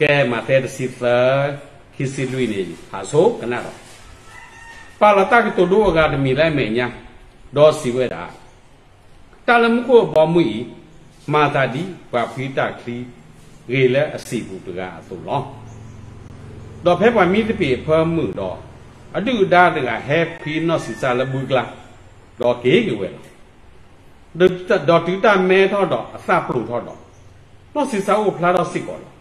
ကဲ မးသဲတဆံသၢ ခံဆံလွံၢ်န့ၣ် ဖးဆိကနၣ်ဒီး, ပာ်လီၤတၢ်ကတိၤဒိအဂၤတမံၤလၢအမဲာ်ညါ, ဒီးစံးဝဲဒၣ်, တၢ်လၢမူခိၣ်အဘီအမုၢ်အံၤ, မၤသးဒ်ပှၤဖှံတၢ်ချံဂ့ၤလၢအစံာ်ပူၤတဂၤအသိးလီၤ. ဒီးဖဲပှၤမံသပ့ၤအဖၢမုၢ်ဒီး, အဒုၣ်အဒါတဂၤဟဲဖှံနီၢ်ဆံးစၢ်လၢဘုကျါ, ဒီးက့ၤက့ၤဝဲလီၤ. ဒီးတုၤတၢ်မဲထီၣ်ဒီးအသၣ်ပျိာ်ထီၣ်ဒီး, နီၢ်ဆံးစၢ်အိၣ်ဖျါထီၣ်စ့ၢ်ကီးလီၤ.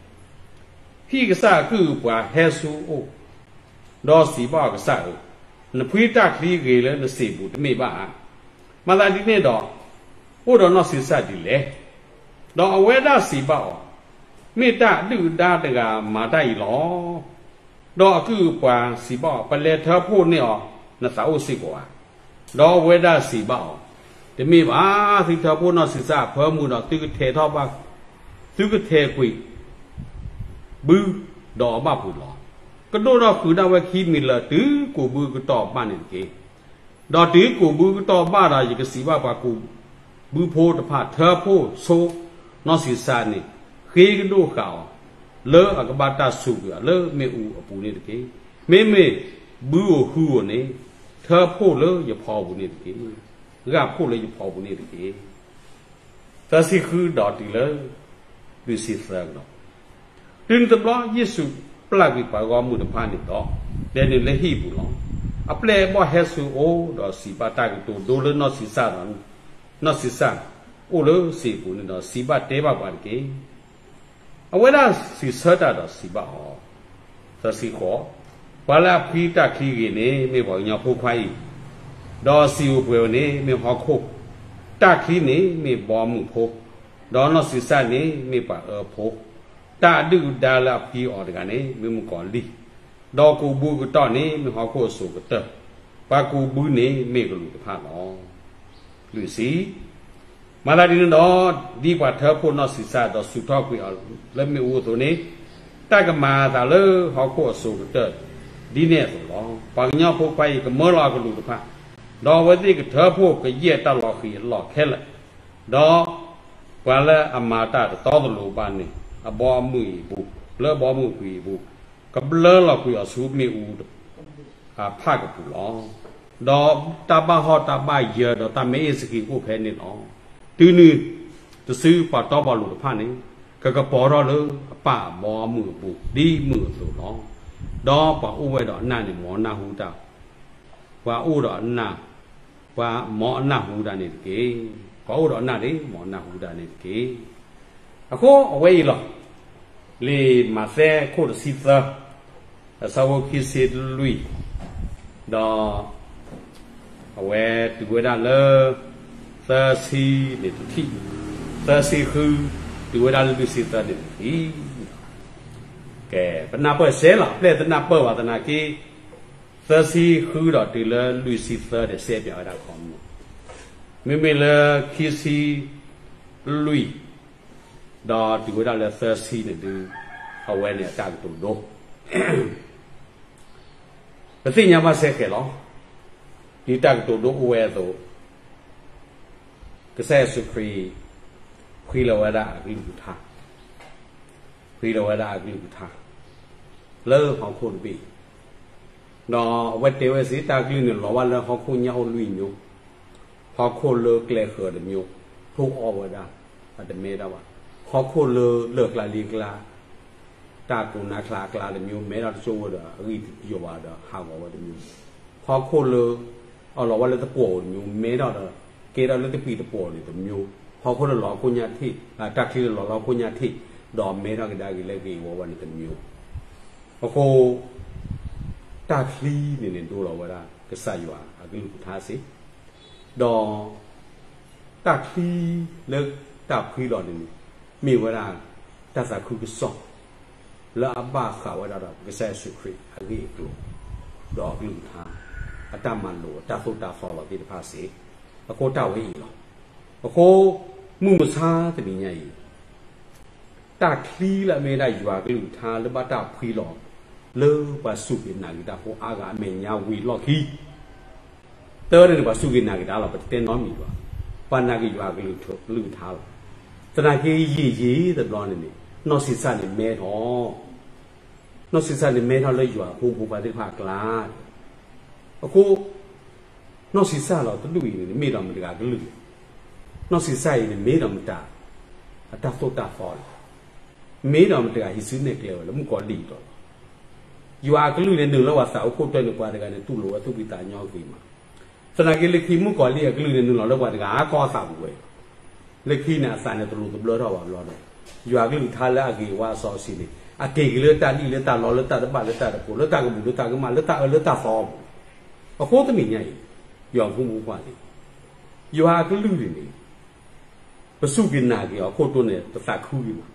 ဟံၣ်ကစၢ်အကုၢ်အပှၤဟဲဆူအအိၣ်, ဒီးစံးဘၣ်အီၤ, ကစၢ်ဧၢ, နဖှံတၢ်ချံဂ့ၤလၢနစံာ်ပူၤတမ့ၢ်ဘၣ်ဧါ. မၤသးဒ်န့ၣ်ဒီး, အိၣ်ဒီးနီၢ်ဆံးစၢ်ဒ်လဲၣ်. ဒီးအဝဲဒၣ်စံးဘၣ်အီၤ, မ့ၢ်တၢ်အဒုၣ်အဒါတဂၤမၤတၢ်အံၤလီၤ. ဒီးအကုၢ်အပှၤစံးဘၣ်အီၤ, ပလဲၤထၢဖှိၣ်န့ၢ်အီၤနသးအိၣ်စ့ၢ်ကီးဧါ. ဒီးအဝဲဒၣ်စံးဘၣ်အီၤ, တမ့ၢ်ဘၣ်, သုထၢဖှိၣ်နီၢ်ဆံးစၢ်အဖၢမုၢ်ဒီး သုကထဲးထီၣ်ဘၣ်, သုကထဲးကွံာ် ဘုဒီးအီၤဘၣ်ပူၤလီၤ. ကဒိၣ်ထီၣ်ဃုာ်ဒၣ်ဝဲခံမံၤလၢာ် တုၤကိာ်ဘုကတီၢ်ဘၣ်န့ၣ်တက့ၢ်. ဒီးတုၤကိာ်ဘုကတီၢ်ဘၣ်ဒီး ယကစံးဘၣ်ပှၤကူးဘုဖိတဖၣ်, ထၢဖှိၣ်ဆိနီၢ်ဆံးစၢ်န့ၣ်, ဃ့ကဒိၣ်ဃာ်အီၤ, လၢအကဘၣ်တၢ်စူးကွံာ်အီၤလၢမ့ၣ်အူအပူၤန့ၣ်တက့ၢ်. မ့မ့ၢ်ဘုဧိၤဟုဧိၤန့ၣ်, ထၢဖှိၣ်လၢယဖီပူၤန့ၣ်တက့ၢ်. ဂၢ်ဖှိၣ်လၢယဖီပူၤန့ၣ်တက့ၢ်. သၢဆံဃုဒီးတုၤလၢလွံၢ်ဆံသၢကဒီး, တုၤနုၤတဘျီ ယ့ၣ်ၡူးပျၢ်ကွံာ်ပှၤဂီၢ်မုၢ်တဖၣ်န့ၣ်ဒီး, လဲၤနုာ်လၢဟံၣ်ပူၤလီၤ. အပျဲၢ်အဘီၣ်ဟဲဆူအအိၣ်ဒီးစံးဘၣ်တၢ်ကတိၤဒိလၢနီၢ်ဆံးစၢ်ဒီး, နီၢ်ဆံးစၢ်အိၣ်လၢစံာ်ပူၤန့ၣ်ဒီး စံးဘၣ်တဲဘၣ်ပှၤတက့ၢ်. အဝဲဒၣ်စံးဆၢတၢ်ဒီးစံးဘၣ်အီၤ, သၢဆံဃိး, ပှၤလၢအဖှံတၢ်ချံဂ့ၤန့ၣ် မ့ၢ်ပှၤကညီဖိခွါအံၤ, ဒီးစံာ်ဧိၤပှဲၤဧိၤန့ၣ် မ့ၢ်ဟီၣ်ခိၣ်, တၢ်ချံန့ၣ်မ့ၢ်ဘီမုၢ်ဖိ, ဒီးနီၢ်ဆံးစၢ်န့ၣ်မ့ၢ်ပှၤအၢဖိ, တၢ်အဒုၣ်အဒါလၢအဖှံအီၤတဂၤန့ၣ် မ့ၢ်မုၣ်ကီၤလံၢ်, ဒီးကိာ်ဘုကတီၢ်န့ၣ် မ့ၢ်ဟီၣ်ခိၣ်အစိၤကတၢၢ်, ပှၤကူးဘုန့ၣ်မ့ၢ်ကလူးတဖၣ်လီၤ. လွံၢ်ဆံ, မၤသးဒ်န့ၣ်ဒီး, ဒ်ပှၤထၢဖှိၣ်နီၢ်ဆံးစၢ်ဒီးစူးထီၣ်ကွံာ်အီၤလၢမ့ၣ်အူအသိးန့ၣ်, တၢ်ကမၤအသးလၢဟီၣ်ခိၣ်အစိၤကတၢၢ်ဒ်န့ၣ်အသိးလီၤ. ပှၤကညီဖိခွါအံၤကမၢလီၤအကလူးတဖၣ်, ဒီးအဝဲသ့ၣ်ကထၢဖှိၣ်ကယဲၢ်တၢ်လီၤဃံၤအလီၢ်ခဲလၢာ်, ဒီးပှၤလၢအမၤတၢ်တတီတလိၤဘၣ်န့ၣ် အဘီအမုၢ်အံၤအပူၤ, လၢအဘီအမုၢ်အပူၤအံၤအပူၤ, ကဘျၢလီၤကွံာ်အီၤဆူမ့ၣ်အူအဖၣ်ကပူၤလီၤ. ဒီးတၢ်ဘၣ်ဟီၣ်တၢ်ဘၣ်ယၢၤဒီးတၢ်မဲအ့ၣ်စကံၤအိၣ်ဖဲန့ၣ်လီၤ. တုၤနုၤတစုပှၤတီပှၤလိၤတဖၣ်န့ၣ်, ကကပီၤထီၣ်လၢအပၢ်အဘီအမုၢ်အပူၤ ဒ်မုၢ်အသိးလီၤ. ဒီးပှၤအိၣ်ဝဲဒီးအနၢ်န့ၣ် မ်အနၢ်ဟူတၢ်, ပှၤအိၣ်ဒီးအနၢ်, ပှၤမ်အနၢ်ဟူတၢ်န့ၣ်တက့ၢ်. ပှၤအိၣ်ဒီးအနၢ်န့ၣ် မ်အနၢ်ဟူတၢ်န့ၣ်တက့ၢ်. အဃိအဝဲအံၤလီၤ. လံာ်မးသဲခိၣ်တဆံသၢ, အဆၢဖိခံဆံလွံၢ်, ဒီးအဝဲတုၤဝဲဒၣ်လၢ သၢဆံန့ၣ်တထံၣ်, သၢဆံဃု တုၤဝဲဒၣ်လၢလွံၢ်ဆံသၢန့ၣ်တထံၣ်. ကဲ, ပနၢ်ပၢၢ်စဲလီၤ, အပျဲၢ်တနၢ်ပၢၢ်ဘၣ်သနာ်က့, သၢဆံဃုဒီးတုၤလၢလွံၢ်ဆံသၢန့ၣ် စဲပၠးဝဲဒၣ်ခီမီ, မ့မ့ၢ်လၢခံဆံလွံၢ် ဒီးတုၤဝဲဒၣ်လၢသၢဆံန့ၣ်ဒုး, အဝဲန့ၣ်အတၢ်ကတိၤဒိ ပသ့ၣ်ညါဘၣ်စဲဃဲၤလီၤ. ဒ်တၢ်ကတိၤဒိအိၣ်ဝဲအသိး, ကစၢ်ယ့ၣ်ၡူးခရံာ် ဖှံလီၤဝဲဒၣ်အကလုၢ်ကထါ, ဖှံလီၤဝဲဒၣ်အကလုၢ်ကထါ လၢဟီၣ်ခိၣ်တဘ့ၣ်အံၤ, ဒီးအဝဲတဲဝဲစ့ၢ် တၢ်ကလုၢ်န့ၣ်လီၤဘၣ်လၢဟီၣ်ခိၣ်ညၣ်အိၣ်လွံၢ်မျိုး, ဟီၣ်ခိၣ်လၢကျဲဃၢၤတမျိုး, ထိၣ်အီၣ်ဝဲဒၣ်, အတမဲတၢ်ဘၣ်, ဟီၣ်ခိၣ်လၢလၢၢ်ကျါလ့ကျါ တၢ်ကိးနါချါအကျါတမျိုး, မဲထီၣ်တစိၢ်ဝဲဒီးအဂံၢ်ယိာ်ဘၣ်ဒီးဟးဂီၤဝဲတမျိုး, ဟီၣ်ခိၣ်လၢအလီၤဝဲလၢသပှီၤဧိၤတမျိုး, မဲထီၣ်ဒီး ကဲထီၣ်လၢသပှီၤတမျိုး, ဟီၣ်ခိၣ်လၢလီၤဟီၣ်ခိၣ်ညၣ်ထံၣ်, တၢ်ချံလၢလီၤလၢဟီၣ်ခိၣ်ညၣ်ထံၣ်, ဒီးမဲထီၣ်ကဒါက့ၤလၢဂ့ၤဝီဝဲန့ၣ်တမျိုး. အဃိ တၢ်ချံန့ၣ်န့ၣ် ဒိလီၤဝဲဒၣ်ကစၢ်ယွၤအကလုၢ်ကထါစ့ၢ်, ဒီး တၢ်ချံလၢတၢ်ဖှံလီၤန့ၣ်န့ၣ် မ့ၢ်ဝဲဒၣ်တၢ်သးခုကစီၣ် လၢအဘၣ်ဃးဝဲဒၣ်ဒီးကစၢ်ယ့ၣ်ၡူးခရံာ်အဂ့ၢ်အကျိၤ ဒီးအကလုၢ်ကထါ အတၢ်မၤလိာ် အတၢ်သိၣ်တၢ်သီလီၤသ့ၣ်တဖၣ်စ့ၢ်, အဃိတၢ်ဝဲအံၤလီၤ. အဃိ မုၢ်မဆါတနံၤညါအံၤ တၢ်ချံလၢအမ့ၢ်ဝဲဒၣ်ယွၤအကလုၢ်ကထါလၢဘၣ်တၢ်ဖှံလီၤ လၢပှၤစူၢ်က့ၤနာ်က့ၤတၢ်ဖိအါဂၤအမဲာ်ညါဝံၤအလီၢ်ခံ တၢ်န့ၣ်န့ၣ် ပှၤစူၢ်က့ၤနာ်က့ၤတၢ်လီၤ, ပတတဲနီတမံၤဘၣ်. ပှၤနာ်က့ၤယွၤအကလုၢ်ကထါလီၤ. သနာ်က့ယံာ်ယံာ်တဘျီန့ၣ်န့ၣ် နီၢ်ဆံးစၢ်န့ၣ်မဲထီၣ်, နီၢ်ဆံးစၢ်န့ၣ်မဲထီၣ်လၢယွၤအဖိမုၣ်ဖိခွါသ့ၣ်တဖၣ်အကျါ. အဃိ နီၢ်ဆံးစၢ်လီၤတဒူၣ်အံၤန့ၣ် မ့ၢ်ဒီးမတၤတဂၤအကလုၢ်, နီၢ်ဆံးစၢ်အံၤန့ၣ် မ့ၢ်ဒီးမတၤအတၢ်သိၣ်တၢ်သီလဲၣ်, မ့ၢ်ဒီးမတၤတဂၤဟံးစုနဲၣ်ကျဲဝဲလၢမုၣ်ကီၤလံၢ်အံၤဒီးလီၤ. ယွၤအကလုၢ်န့ၣ် နုာ်လၢပှၤသးအိၣ်ခိၣ်တၢၢ်န့ၣ် ပှၤတဂၤန့ၣ် တူၢ်လိာ်ဝဲသူၣ်ဖှံသးညီဂ့ၤမး. သနာ်က့လၢခံမုၣ်ကီၤလံၢ်အကလုၢ်န့ၣ် နုာ်လီၤလၢပှၤတဂၤအကီၢ်အသးပူၤဝဲ, လၢခံန့ၣ် အသးန့ၣ်တလိၤတဘျၢထီၣ်ဘၣ်ဘျီဒီး ယွၤအကလုၢ်ကထါလၢအဂ့ၤဝါအစီအဆှံန့ၣ် အက့ၤက့ၤလၢတၢ်လံၣ်လၢတၢ်လီလၢတၢ်တဘၣ်လၢတၢ်တကိးလၢတၢ်ကမူၤလၢတၢ်ကမၣ်လၢတၢ်အၢလၢတၢ်သီအပူၤ. အဃိတနံၤညါအံၤ ယွၤဖိမုၣ်ဖိခွါသ့ၣ်, ယွၤအကလုၢ်န့ၣ်န့ၣ် ပစူၢ်က့ၤနာ်က့ၤအီၤအခိၣ်တိန့ၣ် ပသးခုက့ၤမး.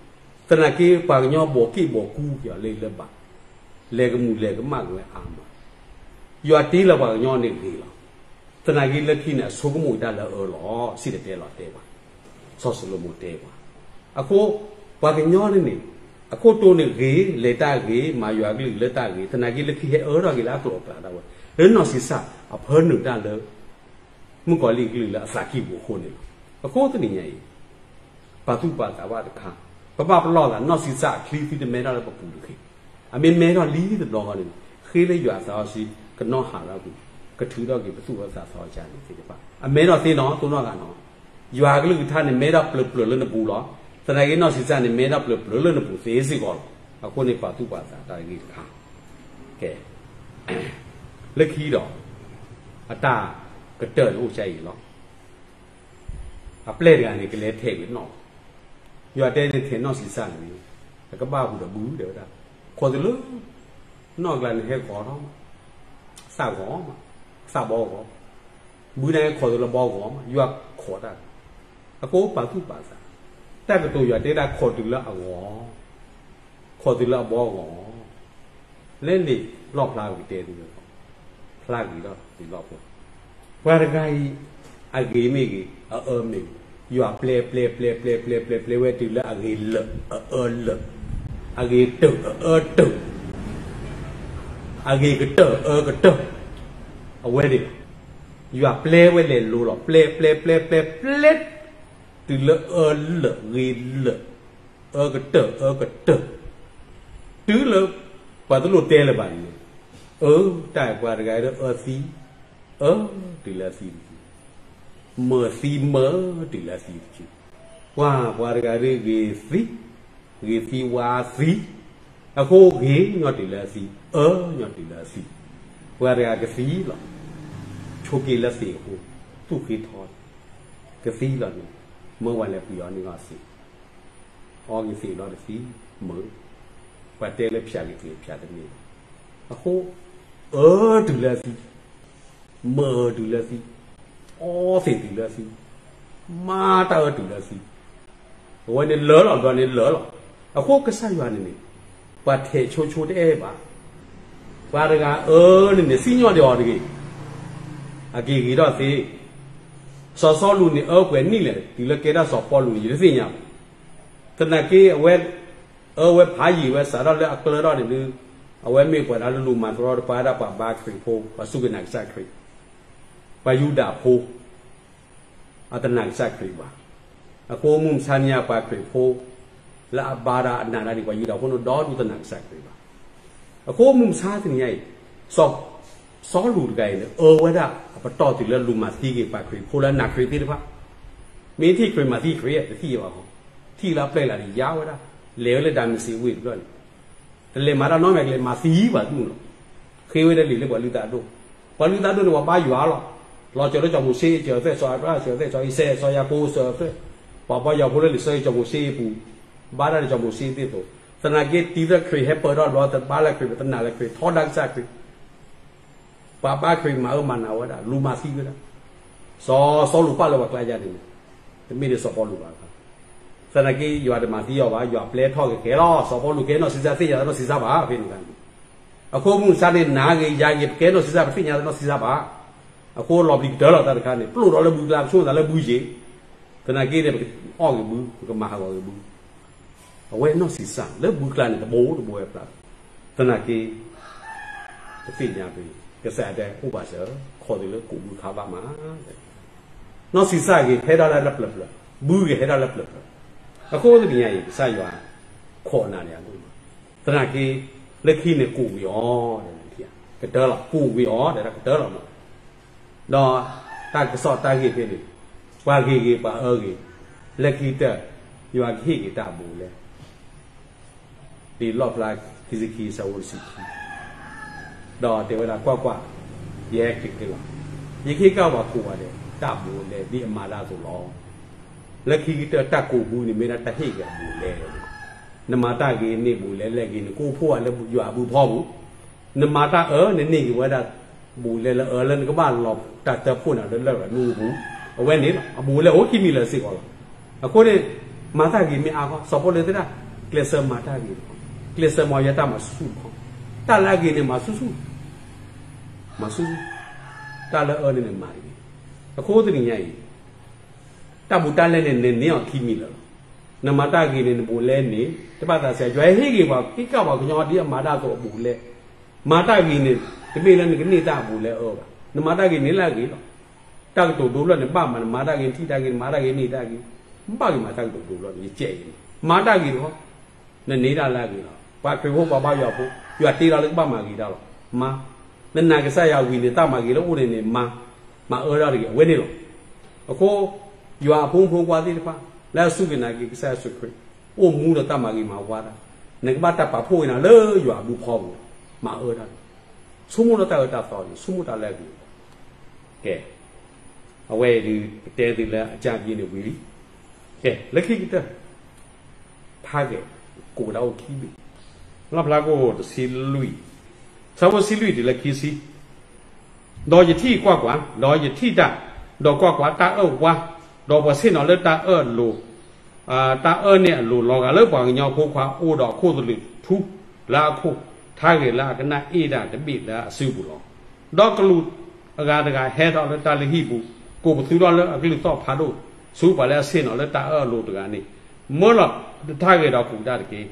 သနာ်က့ပှၤကညီဘီးက့ၣ်ဘီးကူက့ၤအီၤလၢလၢဘၣ်, လဲၤကမူၤလဲၤကမၣ်က့ၤဝဲအါမး. ယွၤတ့လီၤပှၤကညီန့ၣ်ဂ့ၤလီၤ. သနာ်က့လၢခံန့ၣ် အဆိကမိၣ်တၢ်လၢအအၢလီၤ. စံၣ်တဲၤတဲလီၤတဲပှၤ, စီၤၡလိၤမိၤတဲပှၤ. အဃိ ပှၤကညီန့ၣ်န့ၣ် အခိၣ်တိန့ၣ်ဂ့ၤ, လဲၤတၢ်ဂ့ၤ, မၤယွၤအကလုၢ်လၢတၢ်ဂ့ၤ, သနာ်က့လၢခံဟဲအၢထီၣ်က့ၤလၢအကျိၤအကျဲဒၣ်ဝဲ, လၢနီၢ်ဆံးစၢ်အဖၢနုာ်တၢ်လၢ မုၣ်ကီၤလံၢ်အကလုၢ်လၢအသးကံၢ်ပူၤအဃိန့ၣ်လီၤ. အဃိတနံၤညါအံၤ ပာ်သူၣ်ပာ်သးဘၣ်တခါ, ပဘၣ်ပလီၢ်သး နီၢ်ဆံးစၢ်အချံသုတမဲထီၣ်လၢပပူၤတဂ့ၤ. အမ့ၢ်မဲထီၣ်လံတဘျီဃီန့ၣ် ဃ့လၢယွၤအသးစီဆှံ ကနီၣ်ဟးထီၣ်ကွံာ်, ကထုးထီၣ်က့ၤပသူၣ်အၢသးသီအကါန့ၣ်သ့ၣ်တဖၣ်. အမဲထီၣ်သ့နီၤ တိၢ်နီၣ်ဂၤနီၤ. ယွၤအကလုၢ်ကထါန့ၣ် မဲထီၣ်ပျၢၤပျၢၤလၢနပူၤလီၤ. သနာ်က့နီၢ်ဆံးစၢ်န့ၣ် မဲထီၣ်ပျၢၤပျၢၤလၢနပူၤသ့စ့ၢ်ကီးလီၤ. အဃိန့ၣ် ပာ်သူၣ်ပာ်သးတၢ်တဂ့ၤတခါ ကဲ, လၢခံဒီး အတၢ်ကတၢၢ်န့ၣ်အိၣ်ကါအံၤလီၤ. အပျဲၢ်တဂၤန့ၣ် ကလဲၤထဲးကွံာ်နီၣ်, ယွၤတဲန့ၣ် ထဲးနီၢ်ဆံးစၢ်န့ၣ် အကဘၣ်ဟူးဒီးဘုတဲဝဲဒၣ်, ခိးတုၤလၢ နီၣ်ကျါန့ၣ်ဟဲဂီၤထီၣ်မး, သၣ်ဂီၤမး, သၣ်ဘီဂီၤ, ဘုန့ၣ်ခိးတုၤလၢဘီဂီၤမး, ယွၤခိးတၢ်, အဃိပာ်သူၣ်ပာ်သး, တၢ်ကတိၤယွၤတဲဒၣ် ခိးတုၤလၢအဂီၤ ခိးတုၤလၢအဘီဂီၤ, လဲန့ၣ်လီၣ်ဖျါကတဲသုဝဲ, ဖျါဂ့ၤထီၣ်လီၢ်ဖိ, ပှၤတဂၤအံၤ အဂ့ၤမ့ၢ်ဂ့ၤ အအၢမ့ၢ်ဂ့ၤ, ယွၤပျဲပျဲပျဲပျဲပျဲပျဲပျဲဝဲတုၤလၢအဂ့ၤလၢာ်အအၢလၢာ်, အဂ့ၤတၢၢ်အအၢတၢၢ်, အဂ့ၤကတၢၢ်အအၢကတၢၢ်, အဝဲန့ၣ် ယွၤပျဲဝဲလဲၤလိၤလီၤ. ပျဲပျဲပျဲပျဲပျဲ တုၤလၢအၢလၢာ်ဂ့ၤလၢာ်, အၢကတၢၢ်အၢကတၢၢ်, တုၤလၢ ပှၤတလိၣ်တဲလၢၤဘၣ်န့ၣ်, အၢ တၢ်ပှၤတဂၤဒီးအၢသံ, အၢ တုၤလၢအသံတစု, မၢသံမၢ တုၤလၢအသံတစု, ပှၤ ပှၤတဂၤဒီးဂ့ၤသံ, ဂ့ၤသံဝါသံ, အဃိဂ့ၤညီတုၤလၢအသံ, အၢညီတုၤလၢအသံ, ပှၤတဂၤကသံလီၤ, ဆိးက့ၤလၢသံးအဃိ, သူၣ်ဃ့ထီ, ကသံလီၤန့ၣ်, မၢဝဲလဲၤပှ့ၤအီၤန့ၣ်ဂီၢ်သံး, အီက့ၤသံးလီၤတသံ, မၢ, ပှၤတဲလၢဖၠးက့ၤသံးဖၠးတန့ၢ်ဘၣ်, အဃိ, အၢတုၤလၢအသံ, မၢအၢတုၤလၢအသံ, အီသံးတုၤလၢအသံ, မၤတၢ်အၢတုၤလၢအသံ, အဝဲန့ၣ်လၢာ်လီၤ ဘျီန့ၣ်လၢာ်လီၤ, အဃိကစၢ်ယွၤန့ၣ်န့ၣ်, ပှၤထဲးဆိဆိတအဲၣ်ဘၣ်, ပှၤတဂၤအၢန့ၣ်န့ၣ် စံၣ်ညီၣ်ဒံးအီၤတဂ့ၤ, အက့ၤဂ့ၤထီၣ်သ့ စီၤစီလူးန့ၣ် အၢပှဲၤနံၣ်လဲၣ် တုၤလၢကဲဒၣ်စီၤပီလူးန့ၣ် ယတသ့ၣ်ညါဘၣ်. သနာ်က့ အဝဲ အၢဝဲဖးယံာ်ဝဲစးထီၣ်လၢအကျၢၤထီၣ်န့ၣ်ဒုး, အဝဲမ့ၢ်ပှၤတၢ်လၢလူၤမၤတရီတပါဒၣ်ပှၤဘါခရံာ်ဖိ, ပှၤစူၢ်က့ၤနာ်ကစၢ်ခရံာ်, ပှၤယူဒၤဖိ အတနာ်ကစၢ်ခရံာ်ဘၣ်. အဃိမုၢ်မဆါနံၤညါပှၤခရံာ်ဖိ လၢအဘါတၢ်အနာ်တၢ်န့ၣ် ပှၤယူဒၤဖိန့ၣ်ဒီဒူၣ်တနာ်ကစၢ်ခရံာ်ဘၣ်. အဃိမုၢ်မဆါတနံၤညါအံၤ, စီၤ စီလူးတဂၤအံၤန့ၣ် အၢဝဲဒၣ်အပတီၢ်တုၤလၢလူၤမၤသံက့ၤပှၤခရံာ်ဖိလၢအနာ်ခရံာ်သ့ၣ်တဖၣ်, မ့ၢ်ထံၣ်ခရံာ်မၤသံခရံာ် တသံဘၣ်ဃီ, ထံၣ်လၢအပျဲၢ်လၢ်န့ၣ် ယါဝဲဒၣ်, လဲၤဝဲလၢဒၤမ့းစ့းဝ့ၢ်တဘျီန့ၣ် တလဲၤမၤတၢ်နီတမံၤ ကလဲၤမၤသံပှၤဒူၣ်နီၤ, ဃ့ဝဲဒၣ်လံာ်လၢပှၤလုၢ်တၢ်ဒိၣ်, ပှၤလုၢ်တၢ်ဒိၣ်န့ၣ် ပှၤဘါယွၤလီၤ, လီၤစၢၤလၢစီၤမိၤၡ့ စၢၤသဲ စီၤအၤဘြၤဟၣ် စၢၤသဲ စီၤအံၤစဲး စီၤယၤကိာ် စၢၤသဲ, ပှၤဘါယွၤဖိလၢလံာ်စီဆှံစီၤမိၤၡ့အပူၤ, ဘါတၢ်လၢစီၤမိၤၡ့သ့ၣ်သိး, သနာ်က့တံၤသၢခရံာ်ဟဲပၢၢ်ထီၣ်ဘျီ တဘါလၢခရံာ် တနာ်လၢခရံာ် ထီဒါကစၢ်ခရံာ် ပှၤဘါခရံာ်မၤအၢမၤနးဝဲဒၣ် လူၤမၤသံဝဲဒၣ်, စီၤစီလူးပာ်လၢပှၤကျါယါန့ၣ်, တမ့ၢ်ဒ်စီၤပီလူးဘၣ်, သနာ်က့ယွၤတမၤသံအီၤဘၣ်, ယွၤပျဲထီၣ်ကကဲလီၤ, စီၤပီလူးကဲနီၢ်ဆံးစၢ်သ့ၣ်ညါနီၢ်ဆံးစၢ်ဘၣ် ဖဲန့ၣ်အခါန့ၣ်, အဃိမုၢ်မဆါန့ၣ် နၤဂ့ၤယၤဂ့ၤ ပကဲနီၢ်ဆံးစၢ် ပသ့ၣ်ညါနီၢ်ဆံးစၢ်ဘၣ်, အဃိလီၤပျံၤကတၢၢ်လီၤတၢ်တခါန့ၣ် ပျိၣ်ဒီးလၢဘုကျါ ပဆိကမိၣ်သးလၢဘုယံၤ, သနာ်က့န့ၣ် ပကအီၣ်ဂ့ၤဘု ပကမၤဟးဂီၤဂ့ၤဘု အဝဲနီၢ်ဆံးစၢ်လၢဘုကျါန့ၣ်တဘိတဘိဝဲပျၢ်, သနာ်က့ ပသ့ၣ်ညါဖဲ ကစၢ်ယွၤတဲအိၣ်ဘၣ်စၢၤ ခိးတုၤလၢကိးဘုခါဘၣ်မး, နီၢ်ဆံးစၢ်ဂ့ၤဟဲဒၣ်လၢပျၢၤပျၢၤ, ဘုဂ့ၤဟဲဒၣ်လၢပျၢၤပျၢၤ, အဃိတနံၤညါအံၤ ကစၢ်ယွၤ ခိး ခိးနၤန့ၣ်အဒိၣ်မး, သနာ်က့ လၢခံန့ၣ်ကူးဝံၤအီၤ, ကတၢၢ်လီၤ, ကူးဝံၤအီၤ တဲဒၣ်ကတၢၢ်လီၤမး, ဒီးတၢ်ကစီၣ်တၢ်ဂ့ၢ်ဖဲန့ၣ်, ပှၤဂ့ၤဂ့ၤပှၤအၢဂ့ၤ, လၢခံကတၢၢ် ယွၤကဟ့ၣ်က့ၤတၢ်အဘူးအလဲ ဒ်လီၣ်ဖျါ ခံဆံခံ ဆၢဖိတဆံခံ, ဒီးတဲဝဲဒၣ် ကွၢ်ကွၢ်, ယဟဲက့ၤက့ၤလီၤ, ယကဟ့ၣ်ကဒါပှၤကိးဂၤဒဲး တၢ်အဘူးအလဲ ဒ်အမၤဒၣ်အသိးလီၤ. လၢခံကတၢၢ် တၢ်ကူးဘုန့ၣ်မ့ၢ်ဒၣ်တၢ်ဟ့ၣ်က့ၤအဘူးအလဲလီၤ. နမၤတၢ်ဂ့ၤန့ၢ်ဘူးလဲလၢအဂ့ၤ နကအိၣ်ဖှိၣ်ဝဲလၢယွၤအဘုဖီပူၤ, နမၤတၢ်အၢ နန့ၢ်က့ၤဝဲဒၣ် ဘူးလဲလၢအၢ လၢနကဘၣ်လီၤတၢ်တၢၢ်ဖှိၣ်န့ၣ်လၢလရာ်မ့ၣ်အူပူၤ, အဝဲန့ၣ်လီၤ. အဘူးအလဲအိၣ်ခံမံၤလၢာ်စ့ၢ်ကီးလီၤ. အဃိန့ၣ် မၤတၢ်ဂ့ၤမ့ၢ်အါခီ, စီၤပီလူးတဲဒၣ် ကျဲးစၢးမၤတၢ်ဂ့ၤတခီ, ကျဲးစၢးမၤယွၤတၢ်မၤဆူၣ်ဆူၣ်တခီ, တၢ်လၢအဂ့ၤန့ၣ် မၤဆူၣ်ဆူၣ်, မၤဆူၣ်ဆူၣ်, တၢ်လၢအအၢန့ၣ်န့ၣ်မၤတဂ့ၤ. အဃိတနံၤညါအံၤ တၢ်ဘူးတၢ်လဲန့ၣ် နန့ၢ်အီၤခံမံၤလၢာ်လီၤ. နမၤတၢ်ဂ့ၤန့ၣ် နဘူးလဲန့ၣ် တဘၣ်သးစဲ ယွၤဟ့ၣ်ဂ့ၤပှၤ ဟ့ၣ်ကဒါပှၤကညီဒ်အမၤဒၣ်အသိးအဘူးအလဲ, မၤတၢ်ဂ့ၤန့ၣ် တမ့ၢ်လၢနကန့ၢ်တၢ်အဘူးအလဲအၢဘၣ်. နမၤတၢ်ဂ့ၤန့ၣ်လၢအဂ့ၤလီၤ. တၢ်ကတိၤဒိလၢာ်န့ၣ် ဘၣ်မး နမၤတၢ်ဂ့ၤ နထံၣ်တၢ်ဂ့ၤ နမၤတၢ်ဂ့ၤ နဟ့ၣ်တၢ်ဂ့ၤ, ဘၣ်ဂ့ၤမး တၢ်ကတိၤဒိလၢာ်န့ၣ် ယကဲအံၤန့ၣ် မၤတၢ်ဂ့ၤတခီ, နန့ၢ်တၢ်လၢအဂ့ၤလီၤ. ပှၤခရံာ်ဖိပှၤဘါယွၤဖိ ယွၤတ့လီၤလၢကဘၣ်မၤဂ့ၤတၢ်လီၤ. မၤ, နနာ်ကစၢ်ယွၤဝံၤန့ၣ် တၢ်မၤဂ့ၤလၢအိၣ်န့ၣ်န့ၣ် မၤ, မၤအၢတၢ်တဂ့ၤ အဝဲန့ၣ်လီၤ. အဃိ ယွၤအဖိမုၣ်ဖိခွါသ့ၣ်တဖၣ် လၢအစူၢ်က့ၤနာ်က့ၤကစၢ်ယ့ၣ်ၡူးခရံာ် အိၣ်မူဒီးတၢ်မၤဂ့ၤမၤဝါတၢ်, နကဘၣ်တၢ်ပာ်ဖှိၣ်က့ၤနၤလၢယွၤအဘုဖီပူၤ, မၤအၢတၢ်န့ၣ်, ဆိကမိၣ်လၢတၢ်အၢတၢ်သီန့ၣ် ဆိကမိၣ်တၢ်လၢအဂ့ၤ, ကဲ, အဝဲအံၤဒုး ပတဲသုလၢအကၢ်က့ၤန့ၣ်ဝံၤလံ, ကဲ, လၢခံကတၢၢ် ထါဂဲၤ ကိးဒၣ်အိၣ်ခံဘ့ၣ်, လီၣ်ဖျါခိၣ်တဆံလွံၢ်, ဆၢဖိဆံလွံၢ်တုၤလၢခံဆံ ဒီးယထံၣ်ကွၢ်ကွၢ်, ဒီးယထံၣ်တၢ်, ဒီးကွၢ်ကွၢ်, တၢ်အၢၣ်ဝါ, ဒီးပှၤဆ့ၣ်နီၤလၢတၢ်အၢၣ်လိၤ, တၢ်အၢၣ်န့ၣ်အလိၤ လီၤဂာ်လၢပှၤကညီဖိခွါအိၣ်ဒီးအခိၣ်သလုးထူလၢအခိၣ်, ထါဂဲၤလၢအကနၣ်အ့ၣ်တၢ်တဘ့ၣ်လၢအစုပူၤလီၤ. ဒီးကလူးအဂၤတဂၤဟဲထီၣ်လၢတၢ်လုၢ်ဟံၣ်ပူၤ, ကိးပသူထီၣ်လၢအကလုၢ်သီၣ်ဖးဒိၣ်ဆူပှၤလၢအဆ့ၣ်နီၤလၢတၢ်အၢၣ်အလိၤတဂၤန့ၣ်, မၢလီၤထါဂဲၤဒီးကူးတၢ်တက့ၢ်.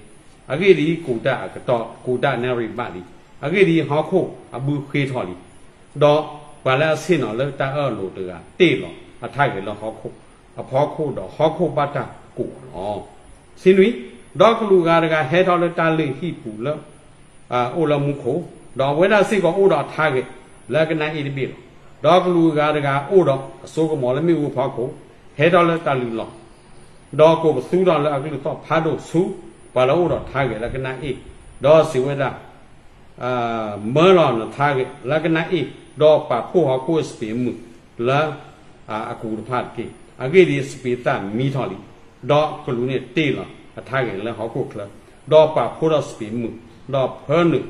အဂ့ၢ်ဒ်အံၤ, ကူးတၢ်အကတီၢ် ကူးတၢ်နၣ်ရံၣ်ဘၣ်လံ. အဂ့ၢ်ဒ်အံၤ, ဟီၣ်ခိၣ်အဘုဃ့ထီၣ်လံ. ဒီးပှၤလၢအဆ့ၣ်နီၤလၢတၢ်အၢၣ်အလိၤတဂၤတ့ၢ်လီၤအထါဂဲၤလၢဟီၣ်ခိၣ်အဖီခိၣ်, ဒီးဟီၣ်ခိၣ်ဘၣ်တၢ်ကူးအီၤလီၤ. ဆံနွံ, ဒီးကလူးအဂၤတဂၤဟဲထီၣ်လၢတၢ်လုၢ်ဟံၣ်ပူၤလၢ အိၣ်လၢမူခိၣ်, ဒီးအဝဲဒၣ်စ့ၢ်ကီးအိၣ်ဒီးအထါဂဲၤလၢအကနၣ်အ့ၣ်တဘ့ၣ်လီၤ. ဒီးကလူးအဂၤတဂၤအိၣ်ဒီးအစိကမီၤလၢမ့ၣ်အူအဖီခိၣ်, ဟဲထီၣ်လၢတၢ်လုၢ်လီၢ်, ဒီးကိးပသူထီၣ်လၢအကလုၢ်သီၣ်ဖးဒိၣ်ဆူပှၤလၢအအိၣ်ဒီးထါဂဲၤလၢအကနၣ်အ့ၣ်, ဒီးစံးဝဲဒၣ်, မၢလီၤနထါဂဲၤလၢအကနၣ်အ့ၣ်, ဒီးပာ်ဖှိၣ်ဟီၣ်ခိၣ်အစပံးမုၢ်လၢ အကူၤတဖၣ်တက့ၢ်. အဂ့ၢ်ဒ်အံၤ, စပံးသၣ်မံထီၣ်လံ. ဒီးကလူးန့ၣ်တ့ၢ်လီၤအထါဂဲၤလၢဟီၣ်ခိၣ်ချၢ, ဒီးပာ်ဖှိၣ်ထီၣ်စပံးမုၢ်, ဒီးဖၢနုာ်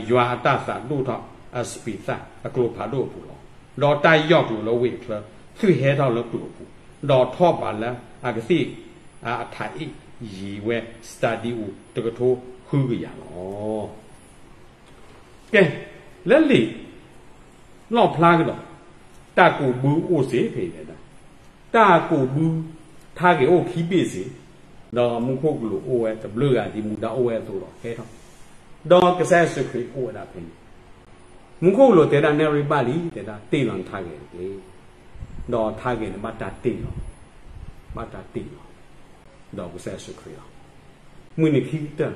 ယွၤအတၢ်သးဒိၣ်ထီၣ်အစပံးသၣ်အကျိၤဖးဒိၣ်အပူၤလီၤ. ဒီးတၢ်ယီၢ်ကျိၤလၢဝ့ၢ်အချၢ သုးဟဲထီၣ်လၢကျိၤအပူၤ, ဒီးထီၣ်ဘးလၢအကသ့ၣ်အထးအ့ၣ်ယံၤဝဲ စတၤဒံၣ်အူးတကထိဃုကယၤလီၤ. ကဲ, လၢလံာ်လီၣ်ဖျါကဒီး တၢ်ကူးဘုအိၣ်စ့ၢ်ဖဲအံၤဒၣ်, တၢ်ကူးဘု ထါဂဲၤအိၣ်ခံဘ့ၣ်စ့ၢ်, ဒီးမူခိၣ်ကလူးအိၣ်ဝဲတဘျုးဂၤဒ်မူဒါအိၣ်ဝဲအသိးဒီးဟဲထီၣ်, ဒီးကစၢ်ယ့ၣ်ၡူးခရံာ်အိၣ်ဝဲဒၣ်ဖဲန့ၣ်, မူခိၣ်ကလူးတဲဒၣ် နၣ်ရံၣ်ဘၣ်လံ, တဲဒၣ်တ့ၢ်လီၤနထါဂဲၤတက့ၢ်, ဒီးထါဂဲၤန့ၣ်ဘၣ်တၢ်တ့ၢ်လီၤ, ဘၣ်တၢ်တ့ၢ်လီၤ, ဒီးကစၢ်ယ့ၣ်ၡူးခရံာ်လီၤ. မုၢ်နံၤခံကတၢၢ်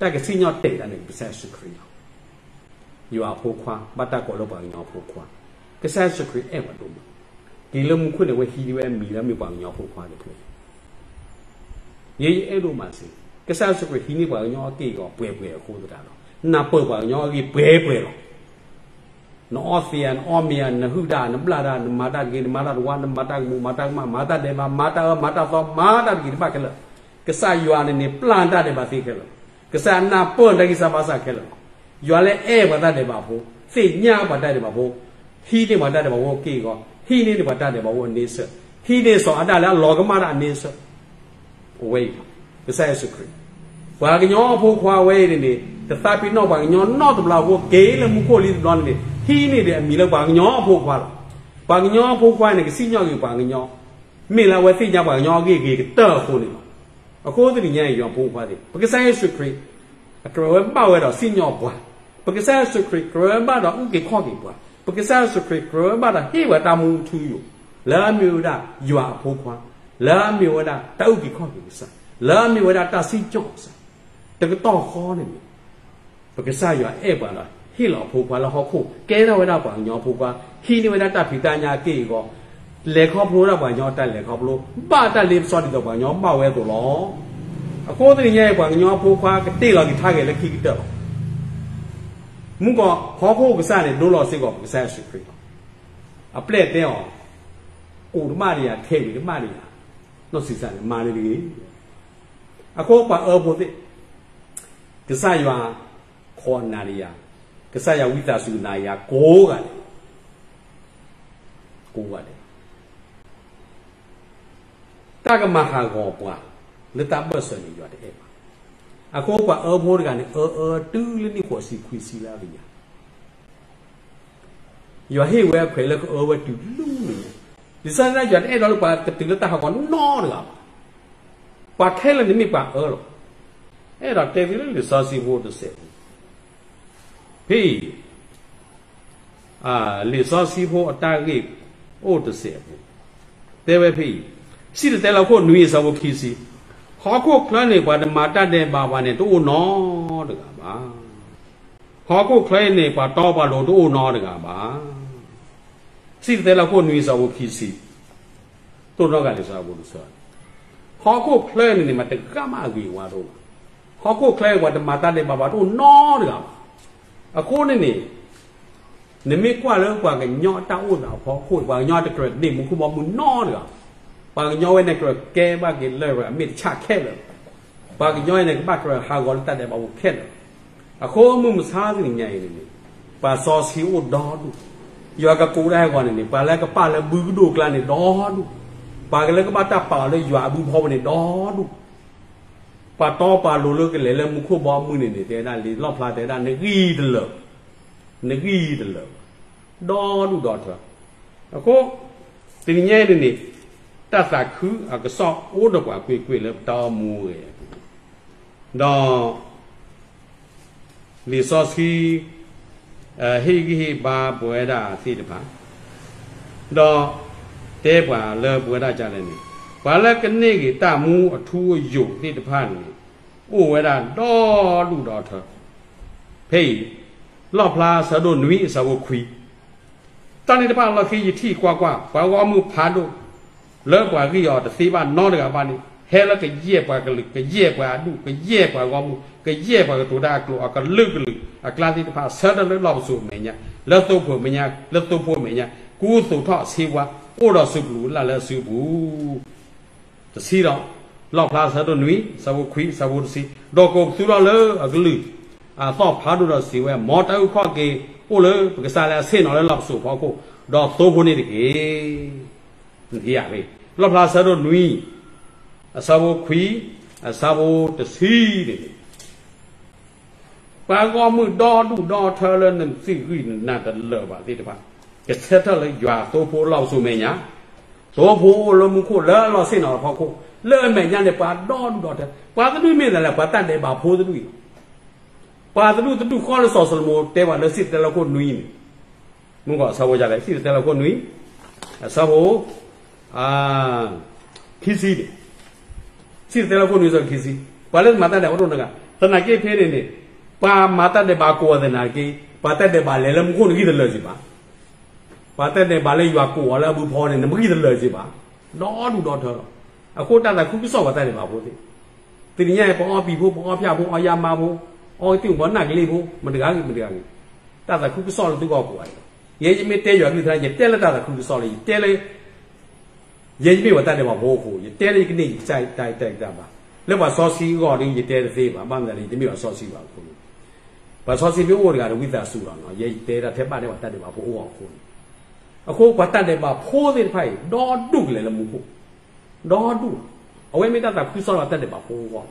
တၢ်ကစံၣ်ညီၣ်တဲာ်တၢ်န့ၣ် ကစၢ်ယ့ၣ်ၡူးခရံာ်လီၤ. ယွၤအဖိခွါ ဘၣ်တၢ်ကိးလၢပှၤကညီအဖိခွါ, ကစၢ်ယ့ၣ်ၡူးခရံာ်အဲၣ်ပှၤဒိၣ်မး, က့ၤလၢမူခိၣ်န့ၣ် အဝဲဟံးဒံးဝဲအမံၤလၢအမ့ၢ်ပှၤကညီအဖိခွါတဖျၢၣ် ယဲယအဲၣ်ဒိၣ်မးစ့ၢ်, ကစၢ်ယ့ၣ်ၡူးခရံာ်ဟံးန့ၢ်ပှၤကညီအက့ၢ်အဂီၤပှဲၤပှဲၤအဃိသတးဒီး နၢ်ပၢၢ်ပှၤကညီအဂ့ၢ်ပှဲၤပှဲၤလီၤ. နအီသံးဧါ, နအီမ့ၤဧါ, နဟုၣ်တၢ်, နဘျၣ်တၢ်, နမၤတၢ်တဂ့ၤ, နမၤတၢ်တဝါ, နမၤတၢ်ကမူး, မၤတၢ်ကမၣ်, မၤတၢ်ဒဲးဘး, မၤတၢ်အၢ, မၤတၢ်သီ, မၤတၢ်တဂ့ၤတဘၣ်ခဲလၢာ်, ကစၢ်ယွၤန့ၣ်န့ၣ် ပျၢ်နတၢ်ဒဲးဘးသ့ခဲလၢာ်လီၤ. ကစၢ်နၢ်ပၢၢ်နတၢ်ဂံၢ်စၢ်ဘါစၢ်ခဲလၢာ်လီၤ. ယွၤလၢအဲၣ်ပှၤတၢ်ဒဲးဘးဖိ, သ့ၣ်ညါပှၤတၢ်ဒဲးဘးဖိ, ဟံးန့ၢ်ပှၤတၢ်ဒဲးဘးဖိအက့ၢ်အဂီၤ, ဟံးန့ၢ်န့ၢ်ပှၤတၢ်ဒဲးဘးဖိအန့ဆၢၣ်, ဟံးန့ၢ်စီၤအၤဒၣ်လၢအလီၤကမၣ်တၢ်အန့ဆၢၣ် အဝဲအံၤ, ကစၢ်ယ့ၣ်ၡူးခရံာ်, ပှၤကညီအဖိခွါဝဲအံၤန့ၣ်န့ၣ် တသးပ့ၤနီၣ်ပှၤကညီနီတဘျီအဃိ က့ၤလၢမူခိၣ်လံတဘျီန့ၣ်န့ၣ် ဟံးန့ၢ်ဒီးအမံၤလၢပှၤကညီအဖိခွါလီၤ. ပှၤကညီအဖိခွါန့ၣ် ကစံၣ်ညီၣ်က့ၤပှၤကညီ, မ့ၢ်လၢအဝဲသ့ၣ်ညါပှၤကညီအဂ့ၢ်ဂ့ၤကတၢၢ်အဃိန့ၣ်လီၤ. အဃိတနံၤညါအံၤ ယွၤဖိခွါသ့ၣ်, ပကစၢ်ယ့ၣ်ၡူးခရံာ် အကြၢးဝဲဘၣ်ဝဲဒီးစံၣ်ညီၣ်ပှၤ, ပကစၢ်ယ့ၣ်ၡူးခရံာ် ကြၢးဝဲဘၣ်ဒီးအုၣ်က့ၤခီၣ်က့ၤပှၤ, ပကစၢ်ယ့ၣ်ၡူးခရံာ် ကြၢးဝဲဘၣ်ဒီးဟ့ၣ်ဝဲတၢ်မူထူယိာ်, လၢအမ့ၢ်ဝဲဒၣ်ယွၤအဖိခွါ, လၢအမ့ၢ်ဝဲဒၣ်တၢ်အုၣ်က့ၤခီၣ်က့ၤကစၢ်, လၢအမ့ၢ်ဝဲဒၣ်တၢ်စံၣ်ညီၣ်ကစၢ် တကတီၢ်ဃီန့ၣ်န့ၣ် ပကစၢ်ယွၤအဲၣ်ပှၤဒီး ဟ့ၣ်လီၤအဖိခွါလၢဟီၣ်ခိၣ် ကဲထီၣ်ဝဲဒၣ်ပှၤကညီအဖိခွါ, ဟံးန့ၢ်ဝဲဒၣ်တၢ်ဖံးတၢ်ညၣ်အက့ၢ်အဂီၤ, လဲၤခီဖျိဒၣ်ပှၤကညီအတၢ်လဲၤခီဖျိ, ဘၣ်တၢ်လ့ပစီဒ်သိးပှၤကညီဘၣ်ဝဲအသိးလီၤ. အဃိတနံၤညါအံၤ ပှၤကညီအဖိခွါကတ့ၢ်လီၤက့ၤထါဂဲၤလၢခံကတၢၢ်လီၤ. မုၢ်ကီၢ်ဟီၣ်ခိၣ်ကစၢ်န့ၣ် ဒိလီၤစ့ၢ်ကီးပကစၢ်ယ့ၣ်ၡူးခရံာ်လီၤ. အပျဲၢ်တဲအီၤ, အိၣ်တဘၣ်ဒံးယၤ ထဲးဝံၤတဘၣ်ဒံးယၤ, နီၢ်ဆံးစၢ်န့ၣ် မၤန့ၣ်တဂ့ၤ. အဃိပှၤအၢဖိသ့ၣ်, ကစၢ်ယွၤခိးနၤဒီးယၤ, ကစၢ်ယွၤဝံသးစူၤနၤယၤကိးဂၤဒဲး, ကိးဂၤဒဲး, တၢ်ကမၤဟးဂီၤပှၤလၢတၢ်ဘၢၣ်စၢၤန့ၣ် ယွၤတအဲၣ်ဘၣ်. အဃိပှၤအၢဖိတဂၤန့ၣ် အၢအၢတုၤလၢနံၣ်ဃိးဆံခွံဆံလၢအကယၤ ယွၤဟ့ၣ်ဝဲအခွဲးလၢကအၢဝဲတုၤလၢန့ၣ်, လံာ်စီဆှံတဲယွၤတအဲၣ်ဒိးလၢပှၤကတုၤလၢတၢ်ဟးဂီၤနီတဂၤဘၣ်. ပှၤခဲလၢာ်န့ၣ်မ့ၢ်ပှၤအၢလီၤ. အဲၣ်ဒိးတဲဝံၤလၢလံာ်စီဆှံဖိတစဲးပူၤ, ဖဲအံၤ လံာ်စီဆှံဖိအတၢ်ဂ့ၢ်အိၣ်တစဲးအပူၤ, တဲဝဲဖဲအံၤ, စံၣ်တဲၤတဲလီၤခိၣ်နွံအဆၢဖိခံဆံ, ဟီၣ်ခိၣ်ချၢန့ၣ် ပှၤတမၤတၢ်ဒဲးဘးဘၣ်န့ၣ် တအိၣ်နီတဂၤဘၣ်. ဟီၣ်ခိၣ်ချၢအံၤန့ၣ် ပှၤတီပှၤလိၤတအိၣ်နီတဂၤဘၣ်. စံၣ်တဲၤတဲလီၤခိၣ်နွံအဆၢဖိခံဆံ, တိၢ်နီၣ်ဂၤလံာ်စီဆှံဖိတဆၢ, ဟီၣ်ခိၣ်ချၢန့ၣ်န့ၣ် မ့ၢ်တဂၤမးအဂ့ၤဝါတအိၣ်ဘၣ်. ဟီၣ်ခိၣ်ချၢအံၤ ပှၤတမၤတၢ်ဒဲးဘးဘၣ်တအိၣ်နီတဂၤဘၣ်. အဃိန့ၣ်န့ၣ် နမ့ၢ်ကွၢ်လၢပှၤကညီအတၢ်အိၣ်သးအဖီခိၣ်, ပှၤကညီတကြၢးန့ၢ်မူခိၣ်ဘီမုၢ်နီတဂၤဘၣ်. ပှၤကညီဝဲန့ၣ်ကြၢးကဲဘၣ်က့ၤလၢအမ့ၢ်တဆၣ်ခဲလၢာ်, ပှၤကညီအံၤန့ၣ် ကဘၣ်ကြၢးဟးဂီၤလၢတၢ်ဒဲးဘးဖိခဲလၢာ်. အဃိမုၢ်မဆါတနံၤညါအံၤန့ၣ်န့ၣ် ပှၤစီဆှံအိၣ်ဒီဒူၣ်, ယွၤကကိးဒၣ်ဟဲဂီၤန့ၣ်န့ၣ် ပှၤလၢကပာ်လၢဘုကဒိၣ်ကျါန့ၣ်ဒီဒူၣ်, ပှၤလၢကဘၣ်တၢ်ပာ်အီၤလၢယွၤအဘုဖီပူၤန့ၣ်ဒီဒူၣ်, ပှၤတီပှၤလိၤလၢကလဲၤလၢမူခိၣ်ဘီမုၢ်န့ၣ်န့ၣ် တဲဒၣ်လံာ်လီၣ်ဖျါတဲဒၣ် နဂံၢ်တလၢာ်, နဂံၢ်တလၢာ်, ဒီဒူၣ်ဒီထၢ. အဃိ တနံၤညါအံၤန့ၣ်န့ၣ် တၢ်သးခုအကစီၣ်အိၣ်ဒီးပှၤကွ့ၢ်ကွ့ၢ်လၢပတၢ်အိၣ်မူအဂ့ၢ်အပူၤ, ဒီး လံာ်စီဆှံ ဟ့ၣ်ဂံၢ်ဟ့ၣ်ဘါပဝဲဒၣ်သ့ၣ်တဖၣ်, ဒီးတဲပှၤလၢပဝဲဒၣ်ဒ်လဲၣ်န့ၣ်, ပှၤလၢကန့ၢ်က့ၤတၢ်မူအထူအယိာ်သ့ၣ်တဖၣ်န့ၣ် အိၣ်ဝဲဒၣ်ဒီဒူၣ်ဒီထၢ. ဖဲအံၤ လီၣ်ဖျါဆၢဒိၣ်နွံအဆၢဖိခွံ, တၢ်န့ၣ်တဖၣ်အလီၢ်ခံ ယထံၣ်ကွၢ်ကွၢ်, ပှၤဂီၢ်မုၢ်ဖးဒိၣ် လၢပှၤဂံၢ်အီၤတသ့ဘၣ်နီတဂၤဘၣ်န့ၣ် ဟဲလၢကယဲၢ်ပှၤကလုာ်, ကယဲၢ်ပှၤအဒူၣ်, ကယဲၢ်ပှၤဂီၢ်မုၢ်, ကယဲၢ်ပှၤကတိၤတၢ်အကျိာ်အကလုာ်ကလုာ်အကျါသ့ၣ်တဖၣ် ဆၢထၢၣ်လၢလီၢ်ပစိာ်အမဲာ်ညါ, လၢသိဖိအမဲာ်ညါ, လၢသိဖိအမဲာ်ညါ, ကူသိးထီၣ်အဆ့ဝါ, အိၣ်ဒီးစူးပလူးလၢ်လၢအစုပူၤ တဆံဒီး, လီၣ်ဖျါဆၢဒိၣ်နွံ, ဆၢဖိခွံ, ဆၢဖိတဆံ, ဒီးကိးပသူထီၣ်လၢအကလုၢ်အသီၣ်ဖးဒိၣ်ဒီးစံးဝဲ, မ်တၢ်အုၣ်ခီၣ်က့ၤအိၣ်လၢပကစၢ်လၢအဆ့ၣ်နီၤလၢလီၢ်ပစိာ်ဖီခိၣ်, ဒီးသိဖိန့ၣ်တက့ၢ်. လီၣ်ဖျါဆၢဒိၣ်နွံ, အဆၢဖိခွံ, အဆၢဖိတဆံန့ၣ် ပှၤဂီၢ်မုၢ်ဒီဒူၣ်ဒီထၢလၢနသုးဂံၢ်နနၤတလၢာ်ဘၣ်သ့ၣ်တဖၣ်, ကဆၢထၢၣ်လၢယွၤသိဖိလီၢ်ပစိာ်မဲာ်ညါ, သိဖိအိၣ်လၢမူခိၣ်လၢအလီၢ်ဆ့ၣ်နီၤဖီခိၣ်, လၢအမဲာ်ညါန့ၣ် ပှၤဒီဒူၣ်ဒီထၢ, ပှၤတဒူၣ်မ့ၢ်လဲၣ်လဲၣ်, ပှၤတၢ်ဒဲးဘးဖိတဒူၣ်အံၤလီၤ. ပှၤတဒူၣ်တဒူၣ်ဃီလၢစီၤၡလိၤမိၣ်တဲပှၤလၢစံၣ်တဲၤတဲလီၤခိၣ်နွံန့ၣ်, မုၢ်ဂီၤအဆၢဖိယၤလဲၣ်, စံၣ်တဲၤတဲလီၤခိၣ်နွံ, အဆၢဖိ ခံဆံန့ၣ်, စံၣ်တဲၤတဲလီၤခိၣ်နွံဆၢခံဆံ, ပှၤလၢမၤတၢ်ဒဲးဘးတအိၣ်နီတဂၤ, သနာ်က့ဖဲန့ၣ်န့ၣ်, ပှၤမၤတၢ်ဒဲးဘးကိးအီၤသနာ်က့, ပှၤတၢ်ဒဲးဘးလဲၤလၢမူခိၣ်နဂံၢ်တလၢာ်က့ၤဘၣ်. ပှၤတၢ်ဒဲးဘးလၢယွၤကိးအီၤလၢအဘုဖီန့ၣ် နမဂံၢ်တလၢာ်က့ၤဘၣ်. ဒီဒူၣ်ဒီထၢလီၤ. အဃိတၢ်သးခုကစီၣ်ပှၤတၢ်ဒဲးဘးဖိသ့ၣ်, တနံၤညါအံၤ ပအီပံာ်ဖိ ပအီဖၠၣ်ဖိ အီယါမါဖိ, အီကတံၢ်မဘီနၢ်ကလ့ၢ်ဖိ မတဂၤဂ့ၤမတဂၤဂ့ၤ, တၢ်သးခုကစီၣ်လၢသုဂီၢ်ကိးဂၤဒဲးလီၤ. ယဲယမ့ၢ်တဲယွၤကလုၢ်ကထါ ယတဲလၢတၢ်သးခုကစီၣ်လၢ ယတဲလၢ ယဲယမ့ၢ်ပှၤတၢ်ဒဲးဘးဖိအဃိ ယတဲလၢယကန့ၢ်ယတၢ်အဲၣ်တၢ်ဘၣ်. လၢပှၤစီဆှံအဂီၢ်ဒီး ယတဲတသ့ဘၣ်, ဘၣ်မနုၤလဲၣ် ယတမ့ၢ်ပှၤစီဆှံဘၣ်အဃိန့ၣ်, ပှၤစီဆှံမ့ၢ်အိၣ်တဂၤဒီး ဝံသးစူၤလီၤနီၤ, ယဲယတဲတၢ်ထဲဘၣ်န့ၣ် ပှၤတၢ်ဒဲးဘးဖိအဂီၢ်အဃိန့ၣ်, အဃိပှၤတၢ်ဒဲးဘးဖိသ့ၣ်တဖၣ်အံၤ ဒီဒူၣ်ကလဲၤလၢမူခိၣ်, ဒီဒူၣ်, အဝဲမ့ၢ်တၢ်သးခုကစီၣ်လၢပှၤတၢ်ဒဲးဘးဖိအဂီၢ်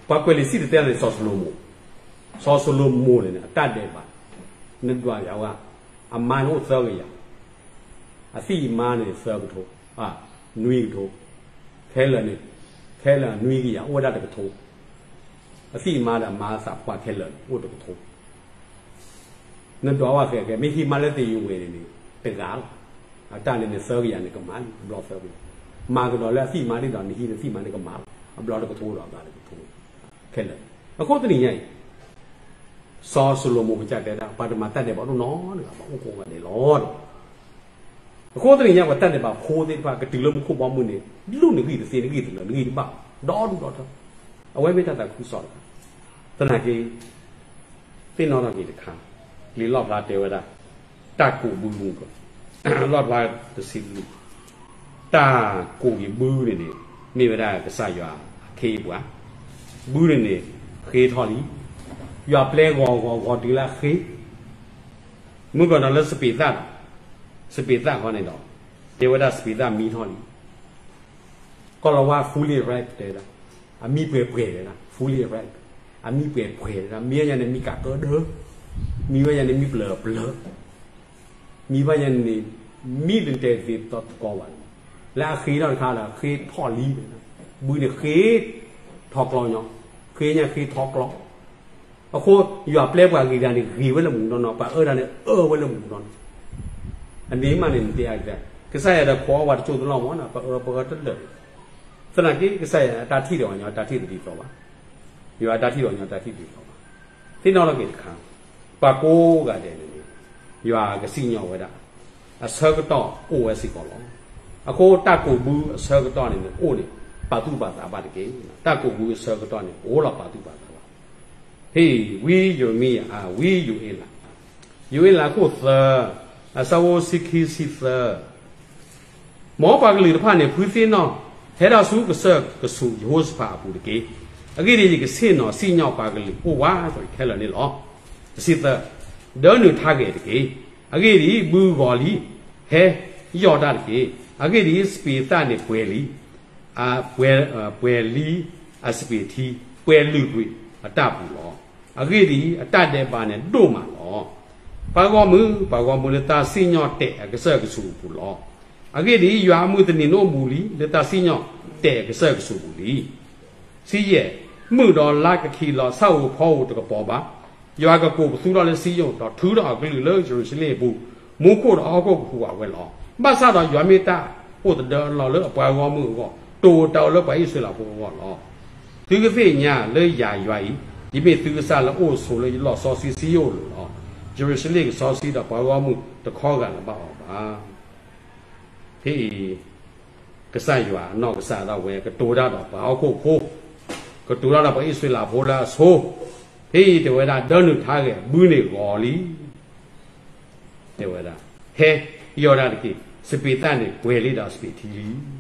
ပှၤကွဲးလံာ်စံၣ်တဲၤတဲလီၤန့ၣ် စီၤၡလိၤမိၣ်, စီၤၡလိၤမိၣ်န့ၣ်န့ၣ် အတၢ်ဒဲးဘး, နဒွးယၤဝဲ, အမါန့ၣ်အိၣ်သၢကယၤ, အသံၣ်အမါန့ၣ်သၢကထိ, နွံကထိ, ခဲလၢာ်န့ၣ်, ခဲလၢာ်နွံကယၤ အိၣ်ဝဲဒၣ်တကထိ, အသံၣ်အမါဒီးအမါသးပှၢ်ခဲလၢာ်န့ၣ် အိၣ်တကထိ နဒွးဝဲဃဲးဃဲး မ့ၢ်ဟံးမါလၢသ့ၣ်ယံၤဝဲန့ၣ်န့ၣ် တဂၤလီၤ. အတၢ်န့ၣ်န့ၣ်သၢကယၤန့ၣ်ကမၤလံ အဘျီသၢကယၤ, မၤကဒီးလၢအသံၣ်မါဒ်ဒီး နဟံးနသံၣ်မါန့ၣ်ကမၤလီၤ. အဘျီတကထိဒီးအဂၤတကထိန့ၣ် ခဲလၢာ်. အဃိတနံၤညါအံၤ စီၤၡလိၤမိၣ်ကစၢ်တဲဒၣ် ပှၤတမၤတၢ်ဒဲးဘးဒိၣ်နီတဂၤဘၣ် အိၣ်ကိးဂၤဒဲးလီၤ. အဃိတနံၤညါ ပှၤတၢ်ဒဲးဘးဖိသ့ၣ်တဖၣ် ကတုၤလၢမူခိၣ်ဘီမုၢ်န့ၣ် ဒူၣ်နဂံၢ်တသ့ နဂံၢ်တလၢ နဂံၢ်တဘၣ် ဒီဒူၣ်ဒီထၢ အဝဲမ့ၢ်တၢ်သးခုကစီၣ်တခါ. သနာ်က့ သ့ၣ်နီၣ်ထီၣ်က့ၤတခါ, လံာ်လီၣ်ဖျါတဲဝဲဒၣ် တၢ်ကိးဘုမူကီၢ်, လီၣ်ဖျါတဆံလွံၢ်, တၢ်ကိးက့ၤဘုန့ၣ်န့ၣ် မ့ၢ်ဝဲဒၣ်ကစၢ်ယွၤအခ့အပှၤ, ဘုန့ၣ်န့ၣ် ဃ့ထီၣ်လံ, ယွၤပျဲဂီၤဂီၤဂီၤတုၤလၢအဃ့, မုၢ်ကီၢ်ဒီးလၢစပံးသၣ်ဒီး, စပံးသၣ်ခီန့ၣ်ဒီး တဲဝဲဒၣ်စပံးသၣ်မံထီၣ်လံ ကီၢ်လီၤဝါ fully ripe တဲဒၣ်, အမံပှဲၤပှဲၤတဲဒၣ် fully ripe, အမံပှဲၤပှဲၤတဲဒၣ် မံဝဲညါန့ၣ်မံကးကၢဒၢ, မံဝဲညါန့ၣ်မံပျၢၤပျၢၤ, မံဘၣ်ညါန့ၣ် မံတတဲသ့တီတီဘၣ်န့ၣ်, လၢအဃ့ထီၣ်တခါဒီး ဃ့ထီၣ်လံ, ဘုန့ၣ်ဃ့ထီၣ်ကျီညီ, ဃ့ညါဃ့ထီၣ်ကျီ အဃိ ယွၤပျဲပှၤဂ့ၤတၢ်န့ၣ် ဂ့ၤဝဲလၢမူနီၢ်နီၢ်, ပှၤအၢတၢ်န့ၣ် အၢဝဲလၢမူနီၢ်နီၢ်, အန့ၣ်မးန့ၣ် နတဲအါကတၢၢ်, ကစၢ်ယွၤဒီးခိးအီၣ်ပှၤတစိၢ်တလီၢ်မးနီၤ, ပှၤအၢပှၤအၢတလၢာ်, သနာ်က့ ကစၢ်ယွၤအတၢ်ထံၣ်ဒီးပှၤညီတၢ်ထံၣ်တဒ်သိးဘၣ်, ယွၤအတၢ်ထံၣ်ဒီးပှၤညီတၢ်ထံၣ်တဒ်သိးဘၣ်, သ့ၣ်နီၣ်ထီၣ်က့ၤတခါ, ပှၤကိးဂၤဒဲးန့ၣ်န့ၣ် ယွၤကစံၣ်ညီၣ်ဝဲဒၣ် အဆၢကတီၢ်အိၣ်ဝဲစ့ၢ်ကီးလီၤ. အဃိတၢ်ကိးဘုအဆၢကတီၢ်န့ၣ်န့ၣ် အိၣ်န့ၣ် ပာ်သူၣ်ပာ်သးဘၣ်တက့ၢ်. တၢ်ကိးဘုအဆၢကတီၢ်န့ၣ် အိၣ်လီၤပာ်သူၣ်ပာ်သးဘၣ်. ဟ့ၣ် ဝံယံးရမံယၤ အါ ဝံယိၤအ့လး, ယိၤအ့လးခိၣ်သၢ, အဆၢဖိဆံခံဆံသၢ, မ်ပှၤကလုာ်တဖၣ်န့ၣ် ဖုသ့ၣ်နီၣ် ဟဲထီၣ်ဆူကစၢၢ်ကဆူးယဟိၤၡဖးအပူၤတက့ၢ်. အဂ့ၢ်ဒ်အံၤ, ယကဆ့ၣ်နီၤစံၣ်ညီၣ်ပှၤကလုာ်အိၣ်ဝးခဲလၢာ်န့ၣ်လီၤ. တဆံသၢ, ဒၢနုာ်ထါဂဲၤတက့ၢ်. အဂ့ၢ်ဒ်အံၤ, ဘုဂီၤလံ, ဟဲယီၢ်တၢ်တက့ၢ်. အဂ့ၢ်ဒ်အံၤ, စပံးသၣ်န့ၣ်ပှဲၤလံ, ပှဲၤလံအစပံးထံ, ပှဲၤလုာ်ကွံာ်အတၢ်ပူၤလီၤ. အဂ့ၢ်ဒ်အံၤ, အတၢ်ဒဲးဘးန့ၣ်ဒိၣ်မးလီၤ. ပှၤဂီၢ်မုၢ်, ပှၤဂီၢ်မုၢ်လၢတၢ်စံၣ်ညီၣ်တဲာ်အကစၢၢ်ကဆူးအပူၤလီၤ. အဂ့ၢ်ဒ်အံၤ, ယွၤအမုၢ်တနံၤနအိၣ်ဘူးလံ လၢတၢ်စံၣ်ညီၣ်တဲာ်အကစၢၢ်ကဆူးအပူၤလံ. ဆံယဲၢ်, မုၢ်ဒီးလါကခံးလီၤဆၣ်ဧိၤဖီဧိၤတကပီၤဘၣ်. ယွၤကကိးပသူထီၣ်လၢစံယိၣ်, ဒီးထုးထီၣ်အကလုၢ်လၢယရူၤၡလ့ၣ်အပူၤ, မူခိၣ်ဒီးဟီၣ်ခိၣ်ကဟူးဝးဝဲလီၤ. ဘၣ်ဆၣ်ဒီးယွၤမ့ၢ်တၢ်အိၣ်သဒၢအလီၢ်လၢအပှၤဂီၢ်မုၢ်အဂီၢ်, တိာ်တၢ်အိၣ်လၢပှၤအံၣ်စရ့လးဖိအဂီၢ်လီၤ. သုကသ့ၣ်ညါလၢယၤယွၤအံၤ, ယမ့ၢ်သုကစၢ်လၢအအိၣ်ဆိးလၢယလီၢ်စီဆှံစံယိၣ်အလိၤလီၤ. ယရူၤၡလ့ၣ်ကစီဆှံဒီးပှၤဂီၢ်မုၢ်တခီဂာ်လၢၤဘၣ်အီၤဘၣ်. ဖဲအံၤ ကစၢ်ယွၤအနီၢ်ကစၢ်ဒၣ်ဝဲ ကတိၤတၢ်ဒီးပှၤဟီၣ်ခိၣ်ဖိ, ကတိၤတၢ်ဒီးပှၤအံၣ်စရ့လးဖိလၢအဆိ, ဖဲအံၤတဲဝဲဒၣ် ဒၢနုာ်ထါဂဲၤ ဘုန့ၣ်ဂီၤလံ, တဲဝဲဒၣ်, ဟဲယီၢ်တၢ်တက့ၢ်. စပံးသၣ်န့ၣ်ပှဲၤလံဒီးစပံးထံလံ.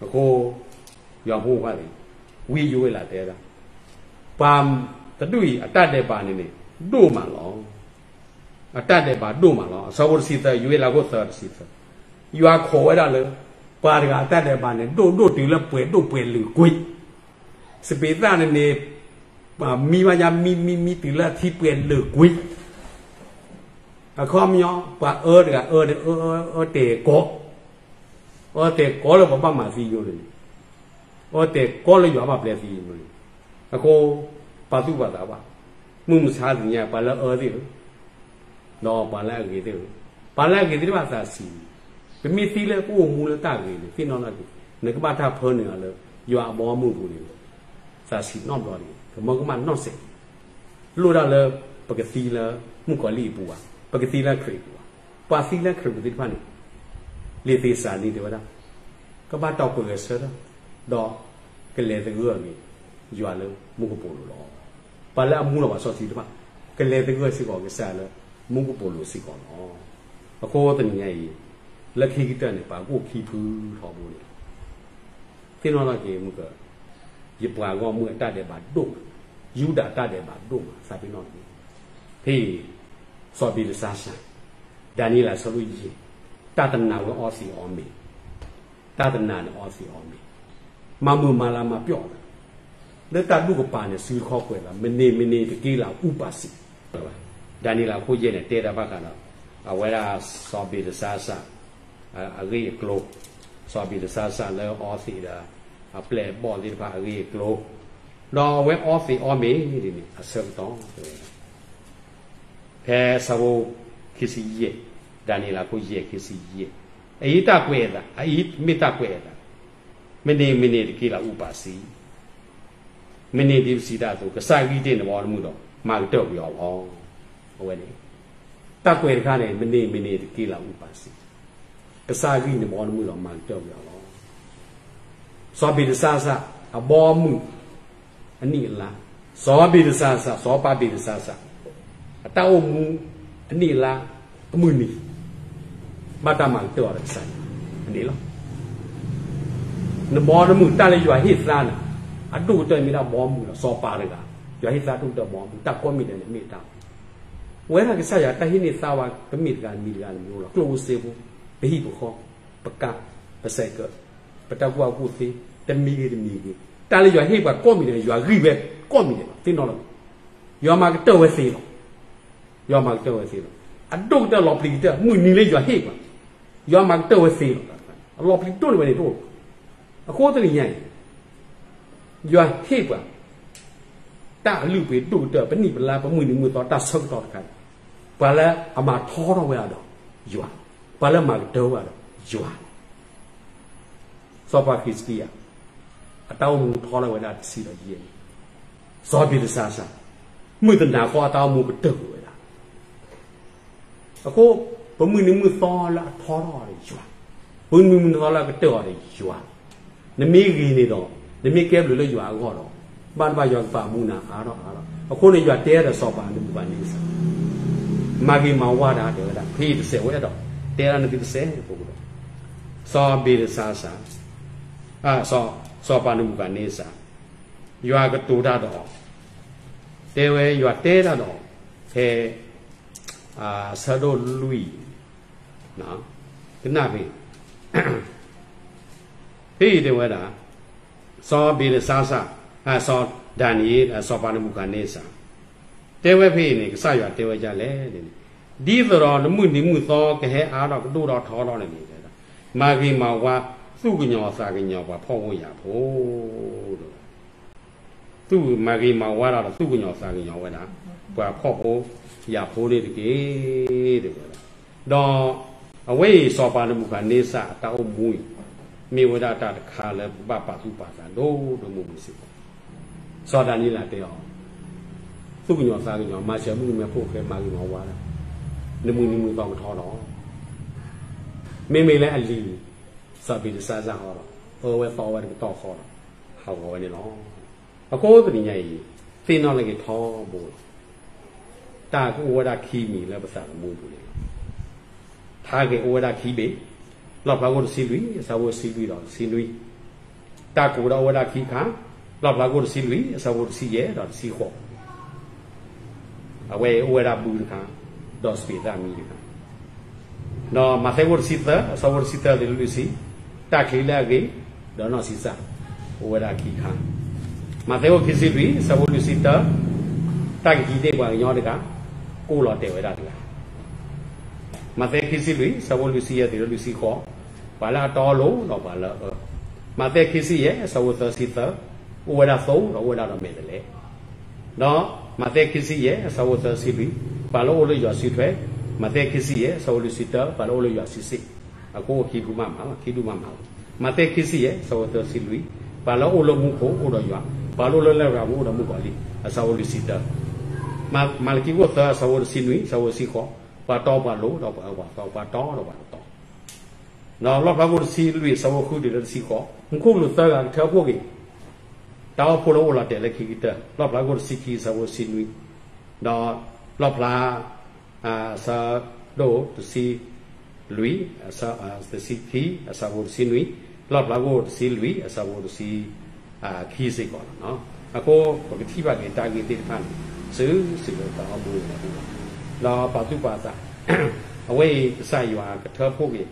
အဃိ ယွၤဖိခွါန့ၣ် ဝံယိၤအ့လးတဲဒၣ်, ပှၤတဒူၣ်အံၤအတၢ်ဒဲးဘးန့ၣ်န့ၣ် ဒိၣ်မးလီၤ. အတၢ်ဒဲးဘးဒိၣ်မးလီၤ. အဆၢဖိတဆံသၢ, ယိၤအ့လးခိၣ်သၢတဆံသၢ, ယွၤခိးဝဲဒၣ်လၢ ပှၤတဂၤအတၢ်ဒဲးဘးန့ၣ် ဒိၣ်ဒိၣ်တုၤလၢပှဲၤဒိၣ်ပှဲၤလုာ်ကွံာ်, စပံးသၣ်န့ၣ်န့ၣ် မံဘၣ်ညါ မံမံမံတုၤလၢအထံပှဲၤလုာ်ကွံာ်, အခီပညီ ပှၤအၢတဂၤအၢန့ၣ် အၢအၢအၢတဲာ်ကီ, အၢတဲာ်ကီလၢပှၤဘၣ်မၤသံယိန့ၣ်, အၢတဲာ်ကီလၢယွၤဘၣ်ပျဲသံယိန့ၣ်, အဃိ ပာ်သူၣ်ပာ်သးဘၣ်, မုၢ်မဆါတနံၤညါ ပှၤလၢအၢသ့ၣ်ဧၢ ဒီးပှၤလၢအဂ့ၤသ့ၣ်ဧၢ, ပှၤလၢအဂ့ၤသ့ၣ်တဖၣ်သးဆံး, ပမ့ၢ်သံလၢပအိၣ်မူလၢတၢ်ဂ့ၤန့ၣ် သ့ၣ်နီၣ်ထီၣ်က့ၤ, နကဘၣ်တၢ်ဖၢနုာ်လၢ ယွၤအဘီအမုၢ်အပူၤန့ၣ် သးဆံးနီတဘျီတဂ့ၤ, ကမၢကမၣ်နီတစဲး, လိၣ်ဒၣ်လၢ ပကသံလၢမုၣ်ကီၤလံၢ်အပူၤဘၣ်, ပကသံလၢခရံာ်အပူၤဘၣ်, ပှၤသံလၢခရံာ်ပူၤသ့ၣ်တဖၣ်န့ၣ် လံာ်သ့းစၤလနံတဲဝဲဒၣ်, ကဘၣ်တီၢ်ပှဲၤဂဲၤဆၢထၢၣ်, ဒီးကလဲၤသဂၢၢ်အဂ့ၤ ယွၤလၢမူကပိာ်လိၤလီၤ. ပှၤလၢအမူလီၤပှၤစီဆှံတဖၣ် ကလဲၤသဂၢၢ်စ့ၢ်ကီးကစၢ်လၢမူကပိာ်လိၤစ့ၢ်ကီးလီၤ. အဃိတနံၤညါအံၤ လၢခံကတၢၢ်န့ၣ် ပှၤကအိၣ်ခံဖုထီဘိန့ၣ် သ့ၣ်နီၣ်ထီၣ်က့ၤမုၢ်က ယပှၤဂီၢ်မုၢ်အတၢ်ဒဲးဘးဒိၣ်မး, ယူဒၤတၢ်ဒဲးဘးဒိၣ်မး သးပ့ၤနီၣ်တက့ၢ်. ဖဲအံၤ စီၤဘ့လၡါစၢ်, ဒၤနံးယ့လးဆၢဒိၣ်ယဲၢ်, တၢ်တနၤဝဲအီသံးအီမ့ၤ, တၢ်တနၤန့ၣ်အီသံးအီမ့ၤ, မၤမုာ်မၤလၤမၤပျီၣ်အသး, လၢတၢ်ဒူၣ်ကပၤန့ၣ် စုတခီကွဲးလီၤ, မနံၤမနံၤတက့ၢ်လၢအူပၤစံး, ဒၤနံးယ့လးခိၣ်ယဲၢ်န့ၣ် တဲတၢ်ဘၣ်ဃးဒီး အဝဲဒၣ်စီၤဘ့လၡါစၢ် အဂ့ၢ်အကျိၤ, စီၤဘ့လၡါစၢ်လၢအီသံးဒီး အပျဲၢ်အဘီၣ်သ့ၣ်တဖၣ်အဂ့ၢ်အကျိၤ, ဒီးအဝဲအီသံးအီမ့ၤန့ၣ် အဆၢကတီၢ်တဲဝဲဒၣ် ဖဲဆၢဖိခံဆံယဲၢ်, ဒၤနံးယ့လးခိၣ်ယဲၢ်ခံဆံယဲၢ်, အအံၤတၢ်ကွဲးအသး, အအံၤမ့ၢ်တၢ်ကွဲးအသး, မနံၤမနံၤတက့ၢ်လၢအူပၤစံး, မ့ၢ်န့ၢ်ဒ်ပစံးတၢ်အသိး ကစၢ်ဂံၢ်တ့ၢ်နဘီနမုၢ်ဒီး မၤကတၢၢ်ကွံာ်အီၤလီၤ. အဝဲန့ၣ် တၢ်ကွဲးတခါန့ၣ် မ့ၢ်န့ၢ် မ့ၢ်န့ၢ်တက့ၢ်လၢအူပၢ်စံး, ကစၢ်ဂံၢ်နဘီနမုၢ်ဒီး မၤကတၢၢ်ကွံာ်အီၤလီၤ. စီၤဘ့လၡါစၢ် အဘီအမုၢ် အနံၣ်အလါ, စီၤဘ့လၡါစၢ် စီၤပၤဘ့လၡါစၢ် အတၢ်အိၣ်မူ အနံၣ်အလါ အမုၢ်နံၤ ဘၣ်တၢ်မၤကတၢၢ်အီၤဒီးကစၢ်ယွၤန့ၣ်လီၤ. နဘီနမုၢ် တၢ်လၢယွၤဟ့ၣ်သါနၤ အဒိၣ်ကတၢၢ်မ့ၢ်ဒၣ်ဘီမုၢ်လီၤ. စီၤပၤတဂၤ ယွၤဟ့ၣ်သါဒိၣ်ကတၢၢ်ဘီမုၢ် တၢ်ကိးမံၤဒဲးန့ၣ်မ့ၢ်တၢ် ဝဲဒၣ်ကစၢ်ယွၤတၢ်ဟ့ၣ်န့ၢ်သါဝဲ ပမ့ၢ်တဂၤတမံၤတဂၤတမံၤလီၤ. ကျိၣ်ဖိစ့ဖိ ပဟံၣ်ပဃီ ပကါ ပစဲးကၢး ပတၢ်ကူၣ်ဘၣ်ကူၣ်သ့ တမံၤဂ့ၤတမံၤဂ့ၤ တၢ်လၢယွၤဟ့ၣ်ပှၤကိးမံၤဒဲး ယွၤဂံၢ်ဝဲကိးမံၤဒဲးလီၤ. သ့ၣ်နီၣ်လီၤ. ယွၤမၤကတၢၢ်ဝဲသ့လီၤ. ယွၤမၤကတၢၢ်ဝဲသ့လီၤ. အဒိၣ်ကတၢၢ်လီၤပျံၤကတၢၢ် မုၢ်နံၤလၢယွၤဟ့ၣ်ပှၤ ယွၤမၤကတၢၢ်ဝဲသ့လီၤ. အလီၤပျံၤဒိၣ်န့ၢ်ဝဲန့ၣ်တအိၣ်လီၤ. အဃိတနံၤညါအံၤ ယွၤဟ့ၣ်ပှၤ တၢ်အလုၢ်အပှ့ၤဒိၣ်ကတၢၢ် ပနံၣ်ပလါ ပမုၢ်နံၤမုၢ်သီ တၢ်ဆၢကတီၢ်တခါန့ၣ် ပှၤလၢအမၤထီထီၣ်ဝဲဒၣ်ဒီးယွၤ, ပှၤလၢမၤကတၢၢ်ဝဲဒၣ်ဒီးယွၤ စီၤပၤဟံးစကံယၤ အတၢ်အိၣ်မူထီထီၣ်ဝဲဒၣ်တဆံဒီးယဲၢ်နံၣ်, စီၤဘ့လၡါစၢ် မုၢ်တနၤဃီအတၢ်အိၣ်မူကတၢၢ်ကွံာ်ဝဲဒၣ်. အဃိ ပမုၢ်နံၤမုၢ်သီလၢအထီထီၣ်အီၤဒီးယွၤ, ပမုၢ်နံၤမုၢ်သီလၢအကတၢၢ်အီၤဒီးယွၤ, နမ့ၢ်ဂ့ၤန့ၣ်ဒီး နမ့ၢ်ကဲဘျုးလၢယွၤအဂီၢ်ဒီး ဘၣ်တဘၣ်ယွၤကပာ်မူနၤအါထီၣ်အါထီၣ်. အဃိန့ၣ် ယွၤတဲဒီးစီၤပၤနဘူၤခၣ်နံစၢ် မၤဂ့ၤမၤဝါတၢ်တဲဝဲဒၣ် ဖဲအံၤတစဲးဝဲဒီး တဲဒၣ်နသုတစဲးဖိဒီး စီၤဘ့လၡါစၢ် စီၤပၤနဘူၤခၣ်န့စၢ် ယွၤကတိၤတၢ်ဒီးအီၤ, တဲဝဲယွၤတဲတၢ်ဒီးအီၤ ဖဲ အဆၢဒိၣ်လွံၢ် ကနၣ်ဖဲ ဖဲအံၤတဲဝဲဒၣ် စီၤဘ့လၡါစၢ် စီၤဒၤနံးယ့လး စီၤပၤနဘူၤခၣ်န့စၢ် တဲဝဲဖဲအံၤန့ၣ် ကစၢ်ယွၤတဲဝဲဒ်လဲၣ်န့ၣ်, ဒ်သိးဒီးနမုၢ်နံၤမုၢ်သီကဟဲအါထီၣ်ကဒိၣ်ထီၣ်ထီထီၣ်န့ၣ်န့ၣ်, မၤဂ့ၤမၤဝါ သူၣ်ကညီၤသးကညီၤပှၤဖှီၣ်ဖိယာ်ဖိ တဲဝဲ, သူၣ်မၤဂ့ၤမၤဝါတၢ်ဒီးသူၣ်ကညီၤသးကညီၤဝဲဒၣ် ပှၤဖှီၣ်ဖိယာ်ဖိန့ၣ်တက့ၢ် တဲဝဲဒၣ်. ဒီးအဝဲအံၤ စီၤပၤနဘူၤခၣ်န့စၢ်အတၢ်အိၣ်မူအံၤ မ့ၢ်ဝဲဒၣ်တၢ်တခါလၢပဘၣ်ပာ်သူၣ်ပာ်သးဒိၣ်ဒိၣ်မုၢ်မုၢ်စ့ၢ်ကီး စီၤဒၤနံးယ့လးတဲအီၤ, သူၣ်ကညီၤသးကညီၤ မၤစၢၤမုၣ်ကမဲဖိဃဲ မၤဂ့ၤမၤဝါဒၣ်, နမုၢ်နံၤမုၢ်သီကထီထီၣ်, မ့မ့ၢ်လၢအလံၤ, စီၤဘ့လၡါစၢ်ဟီဒီး အၢဝဲသီဝဲတကတီၢ်ဃီဒီး ဟးဂီၤဝဲန့ၣ်လီၤ. အဃိတနံၤညါအံၤ သ့ၣ်နီၣ်လၢက့ၤထီဘိလီၤ. တၢ်ကအိၣ်ဝဲဒၣ်ခံမံၤလၢပသးသမူပူၤန့ၣ်လီၤ. ထါဂ့ၤအိၣ်ဝဲဒၣ်ခံဘ့ၣ်, လီၣ်ဖျါခိၣ်တဆံလွံၢ် အဆၢဖိတဆံလွံၢ်ဒီးတဆံနွံ, တၢ်ကိးဒၣ်အိၣ်ဝဲဒၣ်ခံခါ, လီၣ်ဖျါခိၣ်တဆံလွံၢ် အဆၢဖိတဆံယဲၢ်ဒီးတဆံဃိး, အဝဲအိၣ်ဝဲဒၣ်ဘုတခါ, ဒီးစပံးသၣ်မံတခါ, ဒီးမးသဲခိၣ်တဆံသၢ အဆၢဖိတဆံသၢတုၤလၢလွံၢ်ဆံ, တၢ်ချံလၢအဂ့ၤ, ဒီးနီၢ်ဆံးစၢ်, အိၣ်ဝဲဒၣ်ခံခါ, မးသဲခိၣ်ခံဆံလွံၢ် အဆၢဖိလွံၢ်ဆံတၢ, တၢ်ကဟံးန့ၢ်ပှၤကညီတဂၤ, ကအိၣ်လီၤတဲာ်ဝဲဒၣ်တဂၤ မးသဲခံဆံလွံၢ် အဆၢဖိလွံၢ်ဆံယဲၢ်တုၤလၢလွံၢ်ဆံဃိး, ပှၤလၢအတီအလိၤဒီးပှၤလၢအအၢ, မးသဲခံဆံယဲၢ် အဆၢဖိသၢဆံသၢ, အိၣ်ဝဲဒၣ်သိဒီးအိၣ်ဝဲဒၣ်ဒီးမဲာ်တဲးလဲး, ဒီးမးသဲခံဆံယဲၢ် အဆၢဖိသၢဆံလွံၢ်, ပှၤလၢအအိၣ်လၢယွၤစုထွဲ, မးသဲခံဆံယဲၢ် အဆၢဖိလွံၢ်ဆံတၢ, ပှၤလၢအအိၣ်လၢယွၤစုစ့ၣ်, အဃိခံဒူၣ်မးမးလီၤ, ခံဒူၣ်မးမးလီၤ. မးသဲခံဆံယဲၢ် အဆၢဖိသၢဆံလွံၢ်, ပှၤလၢအအိၣ်လၢမူခိၣ်အိၣ်ဒီးယွၤ, ပှၤလၢအအိၣ်လၢလရာ်ပူၤအိၣ်ဒီးမုၣ်ကီၤလံၢ်, အဆၢဖိလွံၢ်ဆံတၢ မၤလကံခိၣ်သၢ အဆၢဖိတဆံနွံ အဆၢဖိတဆံဃိး, ပှၤတီပှၤလိၤဒီးပှၤအၢပှၤသီ, ပှၤတီဒီးပှၤတတီ, ဒီးလီၣ်ဖျါခိၣ်တဆံလွံၢ် အဆၢဖိဃုတုၤလၢတဆံဃိး, မူခိၣ်ကလူးသၢဂၤကထၢဖှိၣ်က့ၤ တၢ်အိၣ်ဖှိၣ်လၢအိၣ်လီၤတဲာ်လၢခံကတၢၢ်, လီၣ်ဖျါခိၣ်တဆံခံ အဆၢဖိတဆံနွံ, ဒီးလီၣ်ဖျါ အဆၢဒိၣ်တဆံလွံၢ်, တဆံခံ အဆၢဖိတဆံနွံ, လီၣ်ဖျါခိၣ်တဆံလွံၢ် အဆၢဖိတဆံ ခံစ့ၢ်ကီးလီၤ. အဃိပကထံၣ်ဘၣ်က့ၤတၢ်ဂ့ၢ်သ့ၣ်တဖၣ်န့ၣ် စုစုလၢပတၢ်အိၣ်မူန့ၣ်လီၤ. ဒီးပာ်သူၣ်ပာ်သး အဝဲအံၤကစၢ်ယွၤကထၢဖှိၣ်က့ၤ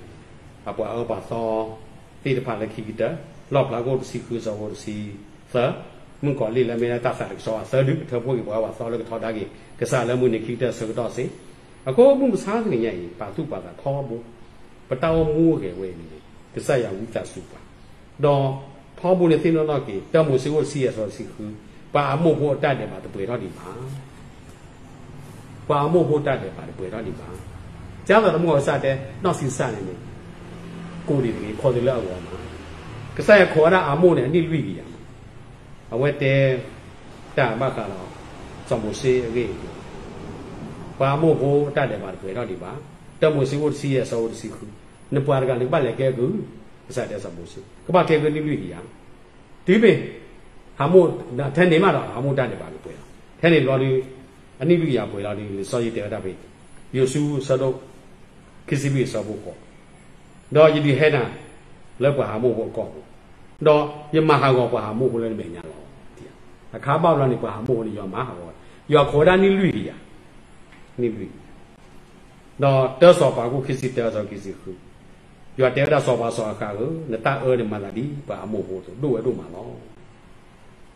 အပှၤအၢပှၤသီသ့ၣ်တဖၣ်လၢခံကတၢၢ်, လီၣ်ဖျါခိၣ်တဆံဃု အဆၢဖိတဆံသၢ, မုၣ်ကီၤလံၢ်လၢမ့ၢ်ဒၣ်တၢ်သးတကစီၣ်အသၢဒု ကထၢဖှိၣ်က့ၤပှၤအၢပှၤသီလၢကထီဒါက့ၤ ကစၢ်လၢမုၢ်နံၤခံကတၢၢ်အဆၢကတီၢ်စ့ၢ်, အဃိမုၢ်မဆါတနံၤညါအံၤ ပာ်သူၣ်ပာ်သးထီဘိ, ပတၢ်အိၣ်မူအဂ့ၤဝဲအံၤန့ၣ် ကစၢ်ယွၤဝံသးစူၤပှၤ, ဒီးထီဘိန့ၣ်သ့ၣ်နီၣ်ထီၣ်က့ၤ တၢမိၤၡ့ခိၣ်တဆံယဲၢ် အဆၢဖိတဆံဃု, ပှၤအမိၢ်ဖိအတၢ်ဒဲးဘးတပှဲၤထီၣ်ဒံးဘၣ် ပှၤအမိၢ်ဖိတၢ်ဒဲးဘးတပှဲၤထီၣ်ဒံးဘၣ်. ကသိးတမူကစၢ်တဲ နီၢ်ဆံးစၢ်န့ၣ်န့ၣ် ကိးဒံးတဂ့ၤ ခီၣ်သ့လၢအဂီၢ်မး, ကစၢ်ယွၤခိးဝဲဒၣ်အမိၢ်န့ၣ် အနံၣ်လွံၢ်ကယၤမး, အဝဲတဲ တၢ်ဘၣ်ဃးဒီး စီၤမိၤၡ့အဂ့ၢ်အကျိၤ, ပှၤအမိၢ်ဖိအတၢ်ဒဲးဘးတပှဲၤထီၣ်ဒံးဘၣ်. တၢမိၤၡ့အခိၣ်တဆံယဲၢ် အဆၢဖိတဆံဃု, နပှၤတဂၤန့ၣ်ကဘၣ်လဲၤကဲကုၢ်, ကစၢ်တဲစီၤမိၤၡ့ ကဘၣ်ကဲကုၢ်နံၣ်လွံၢ်ကယၤ, တုၤမ့ၢ် ဟးမိၢ်, ထဲန့ၣ်မးဒီး ဟးမိၢ်တၢ်ဒဲးဘးကပှဲၤလီၤ. ထဲန့ၣ်ဘျီဒီး အနံၣ်လွံၢ်ကယၤပှဲၤလီၤဒီး လံာ်စီဆှံတဲဝဲဒၣ်ဖဲ ယိၤၡူ အဆၢဒိၣ် ခံဆံလွံၢ် အဆၢဖိဃိး, ဒီးယဒုးဟဲနၤလၢပှၤဟးမိၢ်ဖိအကီၢ်ပူၤ, ဒီးယမၤဟးဂီၤပှၤဟးမိၢ်ဖိလၢနမဲာ်ညါလီၤ. အခါဘၣ်ဘျီန့ၣ် ပှၤဟးမိၢ်ဖိန့ၣ် ယွၤမၤဟးဂီၤ, ယွၤခိးဝဲဒၣ်နံၣ်လွံၢ်ကယၤ, နံၣ်လွံၢ်ကယၤ ဒီးတၢစီၤပၤအခိၣ်ခံဆံတၢ အဆၢခံဆံဃု, ယွၤတဲဝဲဒၣ်စီၤပၤစီၤအဃးဧၢ, နတၢ်အၢန့ၣ်မၤသးဒ်ပှၤဟးမိၢ်ဖိအသိး ဒိၣ်ဝဲဒိၣ်မးလီၤ.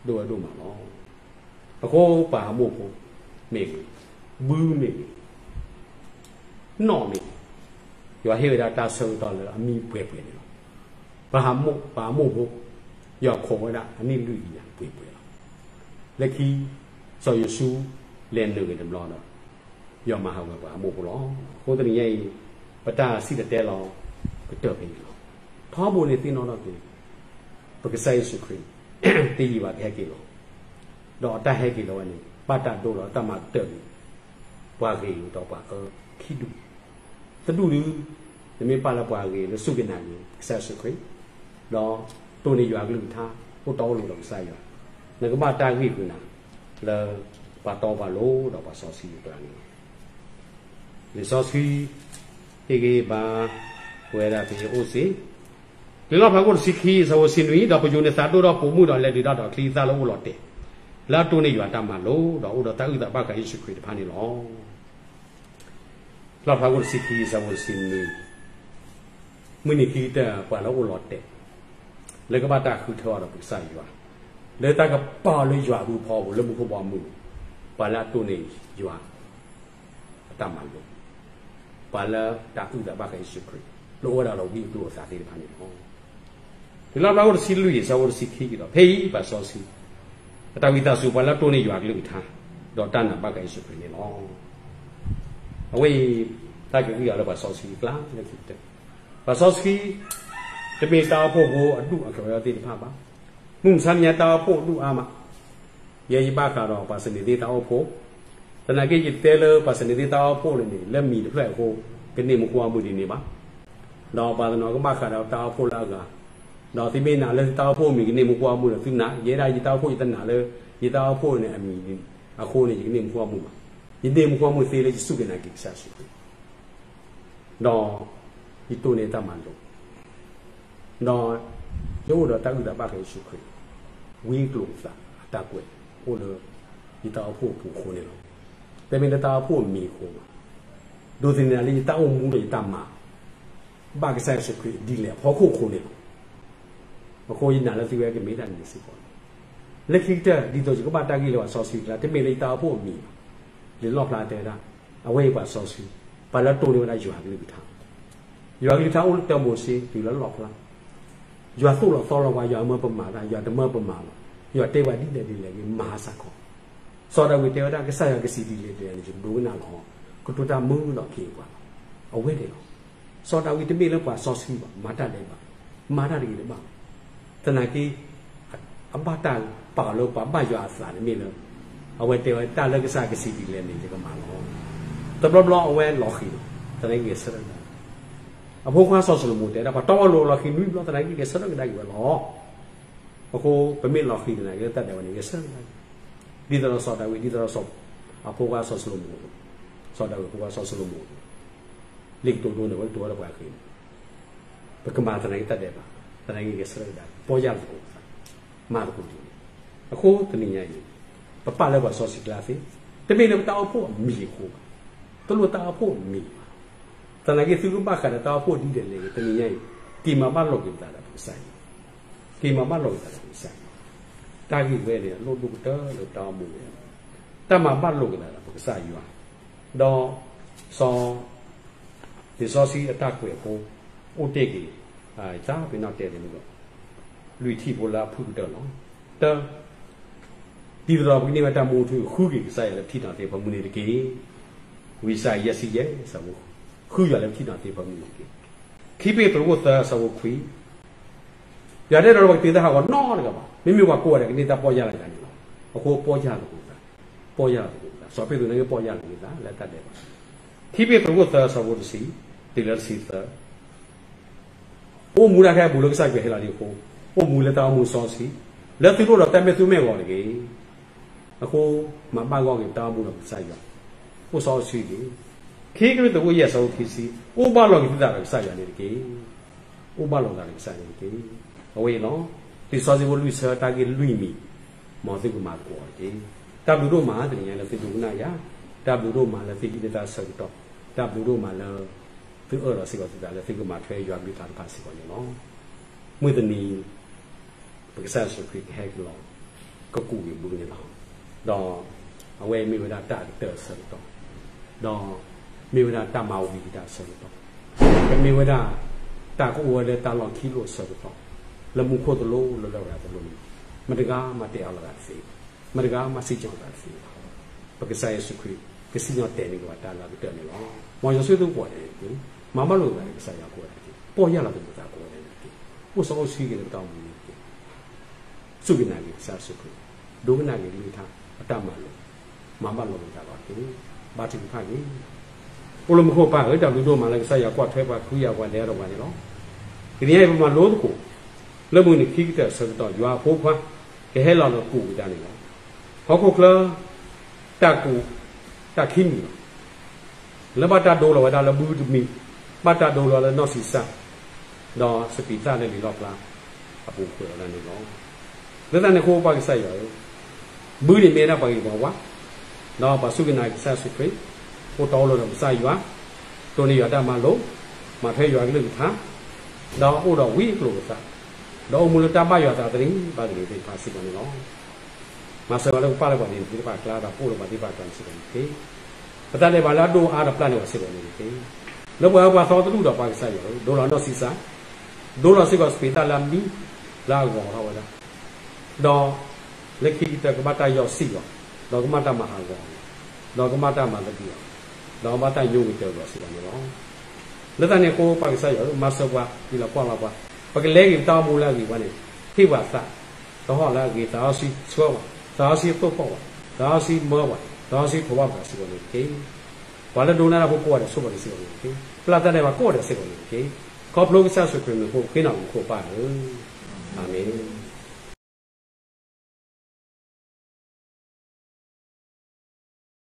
ဒိၣ်ဝဲဒိၣ်မးလီၤ. အဃိပှၤဟးမိၢ်ဖိမ့ၢ်ဂ့ၤ, ဘုမ့ၢ်ဂ့ၤ, နီၣ်မ့ၢ်ဂ့ၤ, ယွၤဟ့ၣ်ဝဲဒၣ်တၢ်ဆၢကတီၢ်လၢအမံပှဲၤပှဲၤန့ၣ်လီၤ. ပှၤဟးမိၢ်, ပှၤဟးမိၢ်ဖိ, ယွၤခိးဝဲဒၣ်အနံၣ်လွံၢ်ကယၤပှဲၤပှဲၤလီၤ. လၢခံ စီၤယိၤၡူလဲၤနုာ်ဂ့ၤတဘျီဒီး ယွၤမၤဟးဂီၤပှၤဟးမိၢ်ဖိလီၤ. အဃိတနံၤညါအံၤ ပတၢ်စံၣ်တဲၤတဲလီၤ ကတၢၢ်ဖဲအံၤလီၤ. ထီဘိန့ၣ်သ့ၣ်နီၣ်ထီၣ်က့ၤ ပကစၢ်ယ့ၣ်ၡူးခရံာ် တယံာ်ဘၣ်ကဟဲက့ၤလီၤ. ဒီးအတၢ်ဟဲက့ၤလီၤဝဲန့ၣ် ဘၣ်တၢ်ဒိလီၤတၢ်မၤကတၢၢ်န့ၣ် ပှၤဂ့ၤဒီးပှၤအၢခံဒူၣ်, တဒူၣ်ဒု နမ့ၢ်ပာ်လၢပှၤဂ့ၤလၢစူၢ်က့ၤနာ်က့ၤကစၢ်ယ့ၣ်ၡူးခရံာ်, ဒီးတိၢ်န့ၢ်ယွၤအကလုၢ်ကထါ, အိၣ်တီအိၣ်လိၤဒီးကစၢ်ယွၤ, နကဘၣ်တၢ်ဂံၢ်ဃုာ်နၤ လၢပှၤတီပှၤလိၤဒီးပှၤစီဆှံအကျါန့ၣ်လီၤ. လံာ်စီဆှံ ဟ့ၣ်ဂံၢ်ဟ့ၣ်ဘါ ပဝဲဒၣ်ဖဲအံၤအိၣ်စ့ၢ်, လံာ်လီၣ်ဖျါခိၣ်တဆံခံ အဆၢဖိတဆံနွံ, ဒီးပယိၤန့ၣ်သးဒိၣ်ထီၣ်ပိာ်မုၣ်ဒီးလဲၤဒုးတၢ်ဒီးချံသၣ်လၢအအိၣ်လီၤတဲာ်, လၢအတိၢ်န့ၢ်ယွၤတၢ်မၤလိာ်, ဒီးအိၣ်ဒီးတၢ်အုၣ်သးဘၣ်ဃးယ့ၣ်ၡူးခရံာ်တဖၣ်န့ၣ်လီၤ. လီၣ်ဖျါခိၣ်တဆံခံ အဆၢဖိတဆံနွံ, မုၢ်နံၤခံကတၢၢ် ပှၤလၢအအိၣ်လီၤတဲာ် လၢကဘၣ်တၢ်ဃုထၢအီၤဒီးပကစၢ်ယွၤ, လၢတၢ်ကပာ်အီၤလၢယွၤအဘုဖီဖိ လၢမူခိၣ်ဘီမုၢ်န့ၣ်, ပှၤလၢအတိၢ်န့ၢ်ယွၤ အတၢ်မၤလိာ်, ပှၤလၢတၢ်အုၣ်သးဘၣ်ဃးယ့ၣ်ၡူးခရံာ် လၢအအိၣ်ဝဲဒၣ်ဒီးဝံအကျိၤအသးသ့ၣ်တဖၣ်န့ၣ်လီၤ. လံာ်လီၣ်ဖျါခိၣ်တဆံလွံၢ် အဆၢဖိတဆံခံကဒီး, ဖဲအံၤပှၤစီဆှံ အတၢ်ဝံသးစူၤ ပှၤလၢအတိၢ်န့ၢ်ယွၤအကလုၢ်ကထါ ဒီးတၢ်နာ်ဘၣ်ဃးယ့ၣ်ၡူးခရံာ်န့ၣ်လီၤ. အဝဲအံၤ တၢ်ကဂံၢ်အီၤလၢပှၤစီဆှံအကျါလၢခံကတၢၢ်, ပှၤစီဆှံ တမ့ၢ်တၢ်အိၣ်ဖှိၣ်ဖိအဒူၣ်အကရၢသ့ၣ်တဖၣ်ဘၣ်. မုၢ်မဆါတနံၤညါတၢ်အိၣ်ဖှိၣ်အဒူၣ်အါမး ယဲယဘၣ်ဃးဒီးပှၤစနေသ့ၣ်တၢ်အိၣ်ဖှိၣ်, သနာ်က့ယတဲလၢပှၤစနေသ့ၣ်တၢ်အိၣ်ဖှိၣ်န့ၣ်န့ၣ် လၢမံၤတဖျၢၣ်အဃိ ကန့ၢ်မူခိၣ်ဘီမုၢ်ဒ်န့ၣ်ဘၣ်. ဒီးပှၤတနီၤကဘၣ်ဃးဒီးတၢ်အိၣ်ဖှိၣ်လၢအဂၤ, ဒီးသုမ့ၢ်နာ်လၢသုတၢ်အိၣ်ဖှိၣ်မံၤကန့ၢ်မူခိၣ်ဘီမုၢ်ဒီးသုနာ်, ယဲဒၣ်ယတၢ်အိၣ်ဖှိၣ်ယတနာ်လၢ ယတၢ်အိၣ်ဖှိၣ်န့ၣ်အမံၤအဃိန့ၣ် ယကန့ၢ်မူခိၣ်ဘီမုၢ်ဘၣ်. ယန့ၢ်မူခိၣ်ဘီမုၢ်သ့လၢယစူၢ်က့ၤနာ်က့ၤကစၢ်ယ့ၣ်ၡူးခရံာ် ဒီးယတိၢ်န့ၢ်တၢ်မၤလိာ်, ဒီးယအိၣ်ဒီးတၢ်အုၣ်သးဘၣ်ဃးယ့ၣ်ၡူးခရံာ်, ဝံကျိာ်အသးအတၢ်ကွဲးအိၣ်လၢ ယတၢ်အိၣ်ဖှိၣ်အပူၤအဃိန့ၣ်လီၤ. တမ့ၢ်လၢတၢ်အိၣ်ဖှိၣ်အမံၤအဃိဘၣ်, ဒိးသန့ၤလၢယတၢ်အိၣ်မူဒီးယတၢ်မၤ ဘၣ်ကစၢ်ယ့ၣ်ၡူးခရံာ်ဒ်လဲၣ်အဖီခိၣ်အဃိန့ၣ်လီၤ. အဃိယနာ်လၢသုဝဲကမ့ၢ်တၢ်န့ၣ်စ့ၢ်ကီးလီၤ. လၢခံကတၢၢ် ဒ်သိးယကဘၣ်တၢ်ဂံၢ်လၢပှၤစီဆှံအကျါ တမ့ၢ်လၢယတၢ်အိၣ်ဖှိၣ်အမံၤဘၣ်. လံာ်လီၣ်ဖျါတဲဝဲဒၣ် အဝဲအံၤပှၤစီဆှံ, ပှၤလၢတိၢ်န့ၢ်ဝဲဒၣ်ယွၤအကလုၢ်ကထါ, ယွၤအကလုၢ်ကထါအိၣ်လၢတၢမိၤၡ့တုၤလၢလီၣ်ဖျါ, ယွၤသိၣ်လီၤသီလီၤပှၤ, ယွၤမၢပမၤတၢ်, ယွၤတမၢပမၤလီၤ, ယွၤတဲပှၤဒ်လဲၣ်ဒ်လဲၣ်ဂ့ၤ မၤစ့ၢ်ကီး. စီၤဒၤဝံးတဲဝဲဒၣ် ကစၢ်ယွၤကစံးဒ်လဲၣ်ဒ်လဲၣ်န့ၣ် ယဒိကနၣ်လီၤ, ကတိၤတၢ်မုာ်ဒီးက့ၤပှၤလီၤ. အဝဲန့ၣ်လီၤ. စီၤဒၤဝံးတမ့ၢ်လၢပှၤစီဆှံဘၣ်, မၤတၢ်ဒဲးဘး, မၤတၢ်တဂ့ၤတဘၣ်ဘၣ်. သနာ်က့ အဘၣ်တၢ်ပာ်အီၤလၢပှၤဘၣ်ယွၤအသးန့ၣ်မ့ၢ်လၢ အဝဲတဲဝဲတၢ်လၢကစၢ်ကစံးဒ်လဲၣ်န့ၣ် ယကမၤလီၤ. တဘျီဘျီအဝဲလီၤဃံၤလီၤ, သနာ်က့ဂဲၤဆၢထၢၣ်ကဒါက့ၤ, အဖိခွါစီၤၡလိၤမိၤတဲဒၣ် ပှၤတီပှၤလိၤလီၤဃံၤနွံဘျီ သနာ်က့ဂဲၤဆၢထၢၣ်ကဒါက့ၤဝဲလီၤ. အဃိပမ့ၢ်လီၤဃံၤသနာ်က့လၢတၢ်ဒဲးဘးန့ၣ် ဂဲၤဆၢထၢၣ်ကဒါက့ၤ, ဒ်သိးဒီးစီၤဒၤဝံး ဒ်သိးဒီးစီၤ အဖိခွါစီၤၡလိၤမိၤအသိး, စီၤဒၤဝံးအဖိခွါစီၤၡလိၤမိၤအသိး, လံာ်ကတိၤဒိန့ၣ် အဝဲကတိၤဝဲလၢပှၤဃံၤန့ၣ် ပကမၤသနာ်က့တၢ်ဒဲးဘး, သနာ်က့ဂဲၤဆၢထၢၣ်ကဒါက့ၤ, ပီၢ်ယၢ်လီၤသကိးပသး, မၤသကိးတၢ်န့ၣ်. အဃိတနံၤညါအံၤ ပပာ်လၢပှၤစီဆှံကျါသ့, တမ့ၢ်လၢပတၢ်အိၣ်ဖှိၣ်အမံၤအဃိဘၣ်, တလိၣ်တၢ်အိၣ်ဖှိၣ်အမံၤဘၣ်. သနာ်က့သုကဘၣ်ဃးဒီးတၢ်အိၣ်ဖှိၣ်ဒ်လဲၣ်ဒ်လဲၣ်ဂ့ၤ တနံၤညါအံၤ က့ၤမၤဘၣ်လိာ်က့ၤပသးဒီးပကစၢ်ယွၤ, က့ၤမၤဘၣ်လိာ်က့ၤပသးဒီးပကစၢ်ယွၤ. တၢ်ဂ့ၢ်ဝဲန့ၣ် အလိၣ်ဒိၣ်ကတၢၢ်လၢပတၢ်အိၣ်မူဝဲ, တၢ်မၤဘၣ်လိာ်က့ၤသးဒီးပကစၢ်ယွၤ, ဒီးစီၤ လံာ်စီဆှံအတၢ်ကွဲးအဃိ အိၣ်တ့ၢ်က့ၤ တၢ်ပ့ၤနီၣ်တဲသ့ၣ်မုၢ်ဒီး လွံၢ်ထံၣ်ဖိလၢအဖုၣ်ကတၢၢ်လီၤ. တၢ, ဒ်သိးဒီးပကန့ၢ်ဝဲတၢ်မူအထူအယိာ် ဃုက့ၤကစၢ်ယွၤလၢပထံၣ်နီၤသ့ၣ်ဖၢမုၢ်န့ၣ်တက့ၢ်. ဝံယၡါယၤ ယဲၢ်ဆံယဲၢ် အဆၢဖိ, ဃုယွၤလၢပထံၣ်နီၤသ့ၣ်ဖၢမုၢ်န့ၣ်တက့ၢ်. ခံပ့းတရူး သၢ အဆၢဖိခွံ, ယွၤတအဲၣ်ဒိးလၢပှၤကတုၤတၢ်ဟးဂီၤနီတဂၤဘၣ်, မ့မ့ၢ်ပှၤကိးဂၤဒဲးကန့ၢ်တၢ်ပီၢ်ယၢ်လီၤက့ၤန့ၣ်လီၤ. အဃိပီၢ်ယၢ်လီၤသကိးသး, ပီၢ်ယၢ်လီၤသကိးသး, စီၤပ့းတရူးန့ၣ်က့ၤပီၢ်ယၢ်လီၤသကိးသး လၢတၢ်ဒဲးဘး, ခံပ့းတရူးခိၣ်သၢ ဆၢဖိတဆံ, တုၤလၢတဆံသၢ အိၣ်မူဒၣ်ထဲအပူၤလၢကစၢ်ခရံာ်ဟဲလီၤဒံးအဃိ, အိၣ်မူလၢတၢ်အိၣ်မူစီဆှံ, လၢသုတအိၣ်ဒီးတၢ်မ့ၢ်သူမ့ၢ်ဂီၤတဂ့ၤ. အဃိ မၤဘၣ်ဂီၢ်က့ၤပတၢ်အိၣ်မူဒီးပကစၢ်ယွၤ, အိၣ်စီဆှံတဂ့ၤ. ခံကရံၣ်သူး အဆၢဒိၣ်ခံဆံ, အိၣ်ဘၣ်လီၤက့ၤသုသးဒီးကစၢ်ယွၤန့ၣ်တက့ၢ်. အိၣ်ဘၣ်လီၤသးဒီးကစၢ်ယွၤန့ၣ်တက့ၢ်. အဝဲအံၤလီၤ. လံာ်စီဆှံဖိလွံၢ်ဆၢ တၢ်ဂ့ၢ်လွံၢ်မံၤ, မ်သုကမၤသကိးအီၤတက့ၢ်. တၢ်ဘျုးဒိၣ်မး တနံၤညါလၢသုဒိကနၣ်ယၤ, တၢ်ဘျုးဒိၣ်မးလၢသုဟံးန့ၢ်တၢ်ဆၢကတီၢ်, တၢ်ဘျုးဒိၣ်မးလၢ သုအၢၣ်လီၤစ့ၢ်ကီးသုသးလၢသုကမၤထွဲယွၤအကလုၢ်ကထါတဖၣ်စ့ၢ်ကီးန့ၣ်လီၤ. မုၢ်တနံၤ ပကစၢ်ယ့ၣ်ၡူးခရံာ်ကဟဲက့ၤလီၤ, ကကူးက့ၤဘုန့ၣ်လီၤ. ဒီးအဝဲအံၤမ့ၢ်ဝဲဒၣ်တၢ်အကတၢၢ်အဆၢကတီၢ်, ဒီးမ့ၢ်ဝဲဒၣ်တၢ်မၤဝံၤက့ၤတၢ်အဆၢကတီၢ်, ကမ့ၢ်ဝဲဒၣ် တၢ်ကအိၣ်ဝဲလၢတၢ်လီၢ်ခံလိာ်အဆၢကတီၢ်, လၢမူခိၣ်တလိၣ် လၢလရာ်တလိၣ်န့ၣ်, မတဂၤမၤတဲာ်အီၤလီၤသးတသ့ဘၣ်, မတဂၤမၤစံၣ်ညီၣ်သးတသ့ဘၣ်. ပကစၢ်ယ့ၣ်ၡူးခရံာ် ကစံၣ်ညီၣ်တဲာ်န့ၢ်က့ၤပှၤတၢ်လၢအကတၢၢ်န့ၣ်လီၤ. မ်ယွၤဆိၣ်ဂ့ၤသုကိးဂၤဒဲးန့ၣ်တက့ၢ်. မၤဘၣ်လိာ်သးဒီးကစၢ်ယွၤကိးဂၤဒဲးတက့ၢ်. ပီၢ်ယၢ်လီၤသကိးသးကိးဂၤဒဲးန့ၣ်တက့ၢ်. အိၣ်စီအိၣ်ဆှံက့ၤလၢပတၢ်အိၣ်မူန့ၣ်တက့ၢ်. စူၢ်က့ၤနာ်က့ၤကစၢ်ယ့ၣ်ၡူးခရံာ်, ဒိကနၣ်က့ၤကလုၢ်ကထါအတၢ်မၤလိာ်, မၤဘၣ်လိာ်သးဒီးတက့ၢ်. ဘါထုကဖၣ်က့ၤ အိၣ်လၢမူခိၣ်ပၢ်ဧၢ, တၢ်ဘျုးဒိၣ်မးလၢကစၢ်ယွၤကွၢ်ထွဲပှၤ ဃုယၤပှၤ လဲၤဒီးပှၤန့ၣ်လီၤ. တနံၤအံၤပမၤလိသကိး လၢမုၢ်နံၤခံကတၢၢ်အဆၢကတီၢ် ယွၤအဖိခွါ ကဟဲလီၤလၢကူးက့ၤတၢ်န့ၣ်လီၤ. ဟီၣ်ခိၣ်ချၢ တၢ်ကူး တၢ်ခံမံၤလီၤ. လၢဘၣ်တၢ်ဒိလီၤဝဲဒၣ်လၢဘုတမံၤ, ဘၣ်တၢ်ဒိလီၤလၢနီၢ်ဆံးစၢ်, ဒီးစပံးသၣ်လၢလံာ်လီၣ်ဖျါအပူၤကွံာ်ဝဲဒၣ်န့ၣ်လီၤ. လၢတၢ်န့ၣ်အဃိပၢ်ကစၢ်ယွၤဧၢ, ဘုန့ၣ်မ့ၢ်ဝဲဒၣ်ပှၤဂ့ၤပှၤဝါ, ဒီးပှၤစူၢ်က့ၤနာ်က့ၤကစၢ်ယ့ၣ်ၡူးခရံာ်, အိၣ်တီအိၣ်လိၤဒီးကစၢ်ယွၤ, တိၢ်န့ၢ်ယွၤတၢ်မၤလိာ်, မၤထွဲယွၤကလုၢ်ကထါ, ဒီးအိၣ်ဒီးဝံအကျိၤအသး, ဒီးအိၣ်မူလၢတၢ်ဘၣ်ယွၤအသးသန့ၤဘၣ်သန့ၤသ့ၣ်တဖၣ်စ့ၢ်ကီးန့ၣ်လီၤ. မၤစၢၤပှၤလၢကပာ်လၢပှၤန့ၣ်သ့ၣ်တဖၣ်အကျါ ဒီးကအိၣ်လၢပှၤသ့ၣ်တဖၣ်အကျါန့ၣ်စ့ၢ်ကီးန့ၣ်တက့ၢ်. ပတၢ်ဒဲးဘးလၢအဒိၣ်အါဒီးပျၢ်န့ၢ်ပှၤစ့ၢ်ကီးန့ၣ်တက့ၢ်. လၢပှၤအၢပှၤသီတဒူၣ်ဒီးပၢ်ကစၢ်ယွၤဧၢ, ဒိလီၤနီၢ်ဆံးစၢ်, ဒိလီၤစ့ၢ်ကီးစပံးသၣ်လၢအမံ, လၢအဂီၤထီၣ်ဝဲဒၣ်, ဒီးလၢခံကတၢၢ်ကဘၣ်တၢ်ယီၢ်ဆံၣ်အီၤ, ဒီးကမၤတၢ်မၤဟးဂီၤအီၤ, ဒီးကမၤတၢ်မၤသဒံးအီၤ, ဒီးဘၣ်တၢ်ညိကွံာ်တၢ်ဂီၤစ့ၢ်ကီးန့ၣ်လီၤ. လၢတၢ်န့ၣ်အဃိပၢ်ကစၢ်ယွၤဧၢ, မၤစၢၤပှၤ ဟ့ၣ်လီၤကွၢ်လီၤပှၤ, ပကလဲၤက့ၤပတၢ်အိၣ်မူလၢအဂ့ၤဝဲန့ၣ်, ဟ့ၣ်ပှၤသး သဟီၣ်လၢအဂ့ၤ, သးစီဆှံဆှၢပှၤ, သးစီဆှံသိၣ်ဖှီၣ်ပှၤ, သးစီဆှံမၢပှၤ, သးစီဆှံထိးဘၣ်ပှၤစ့ၢ်ကီးန့ၣ်တက့ၢ်. ပှၤလၢဒိကနၣ်တၢ်ဖိကိးဂၤဒဲးဆိၣ်ဂ့ၤပှၤစ့ၢ်ကီးန့ၣ်တက့ၢ်. ပျၢ်တၢ်ဒဲးဘးကိးဂၤဒဲးစ့ၢ်ကီးန့ၣ်တက့ၢ်. ခီဖျိကစၢ်ယ့ၣ်ၡူးခရံာ်အမံၤအဃိ ဃ့နၤလီၤမူခိၣ်ပၢ်ဧၢ, အၤမ့ၣ်.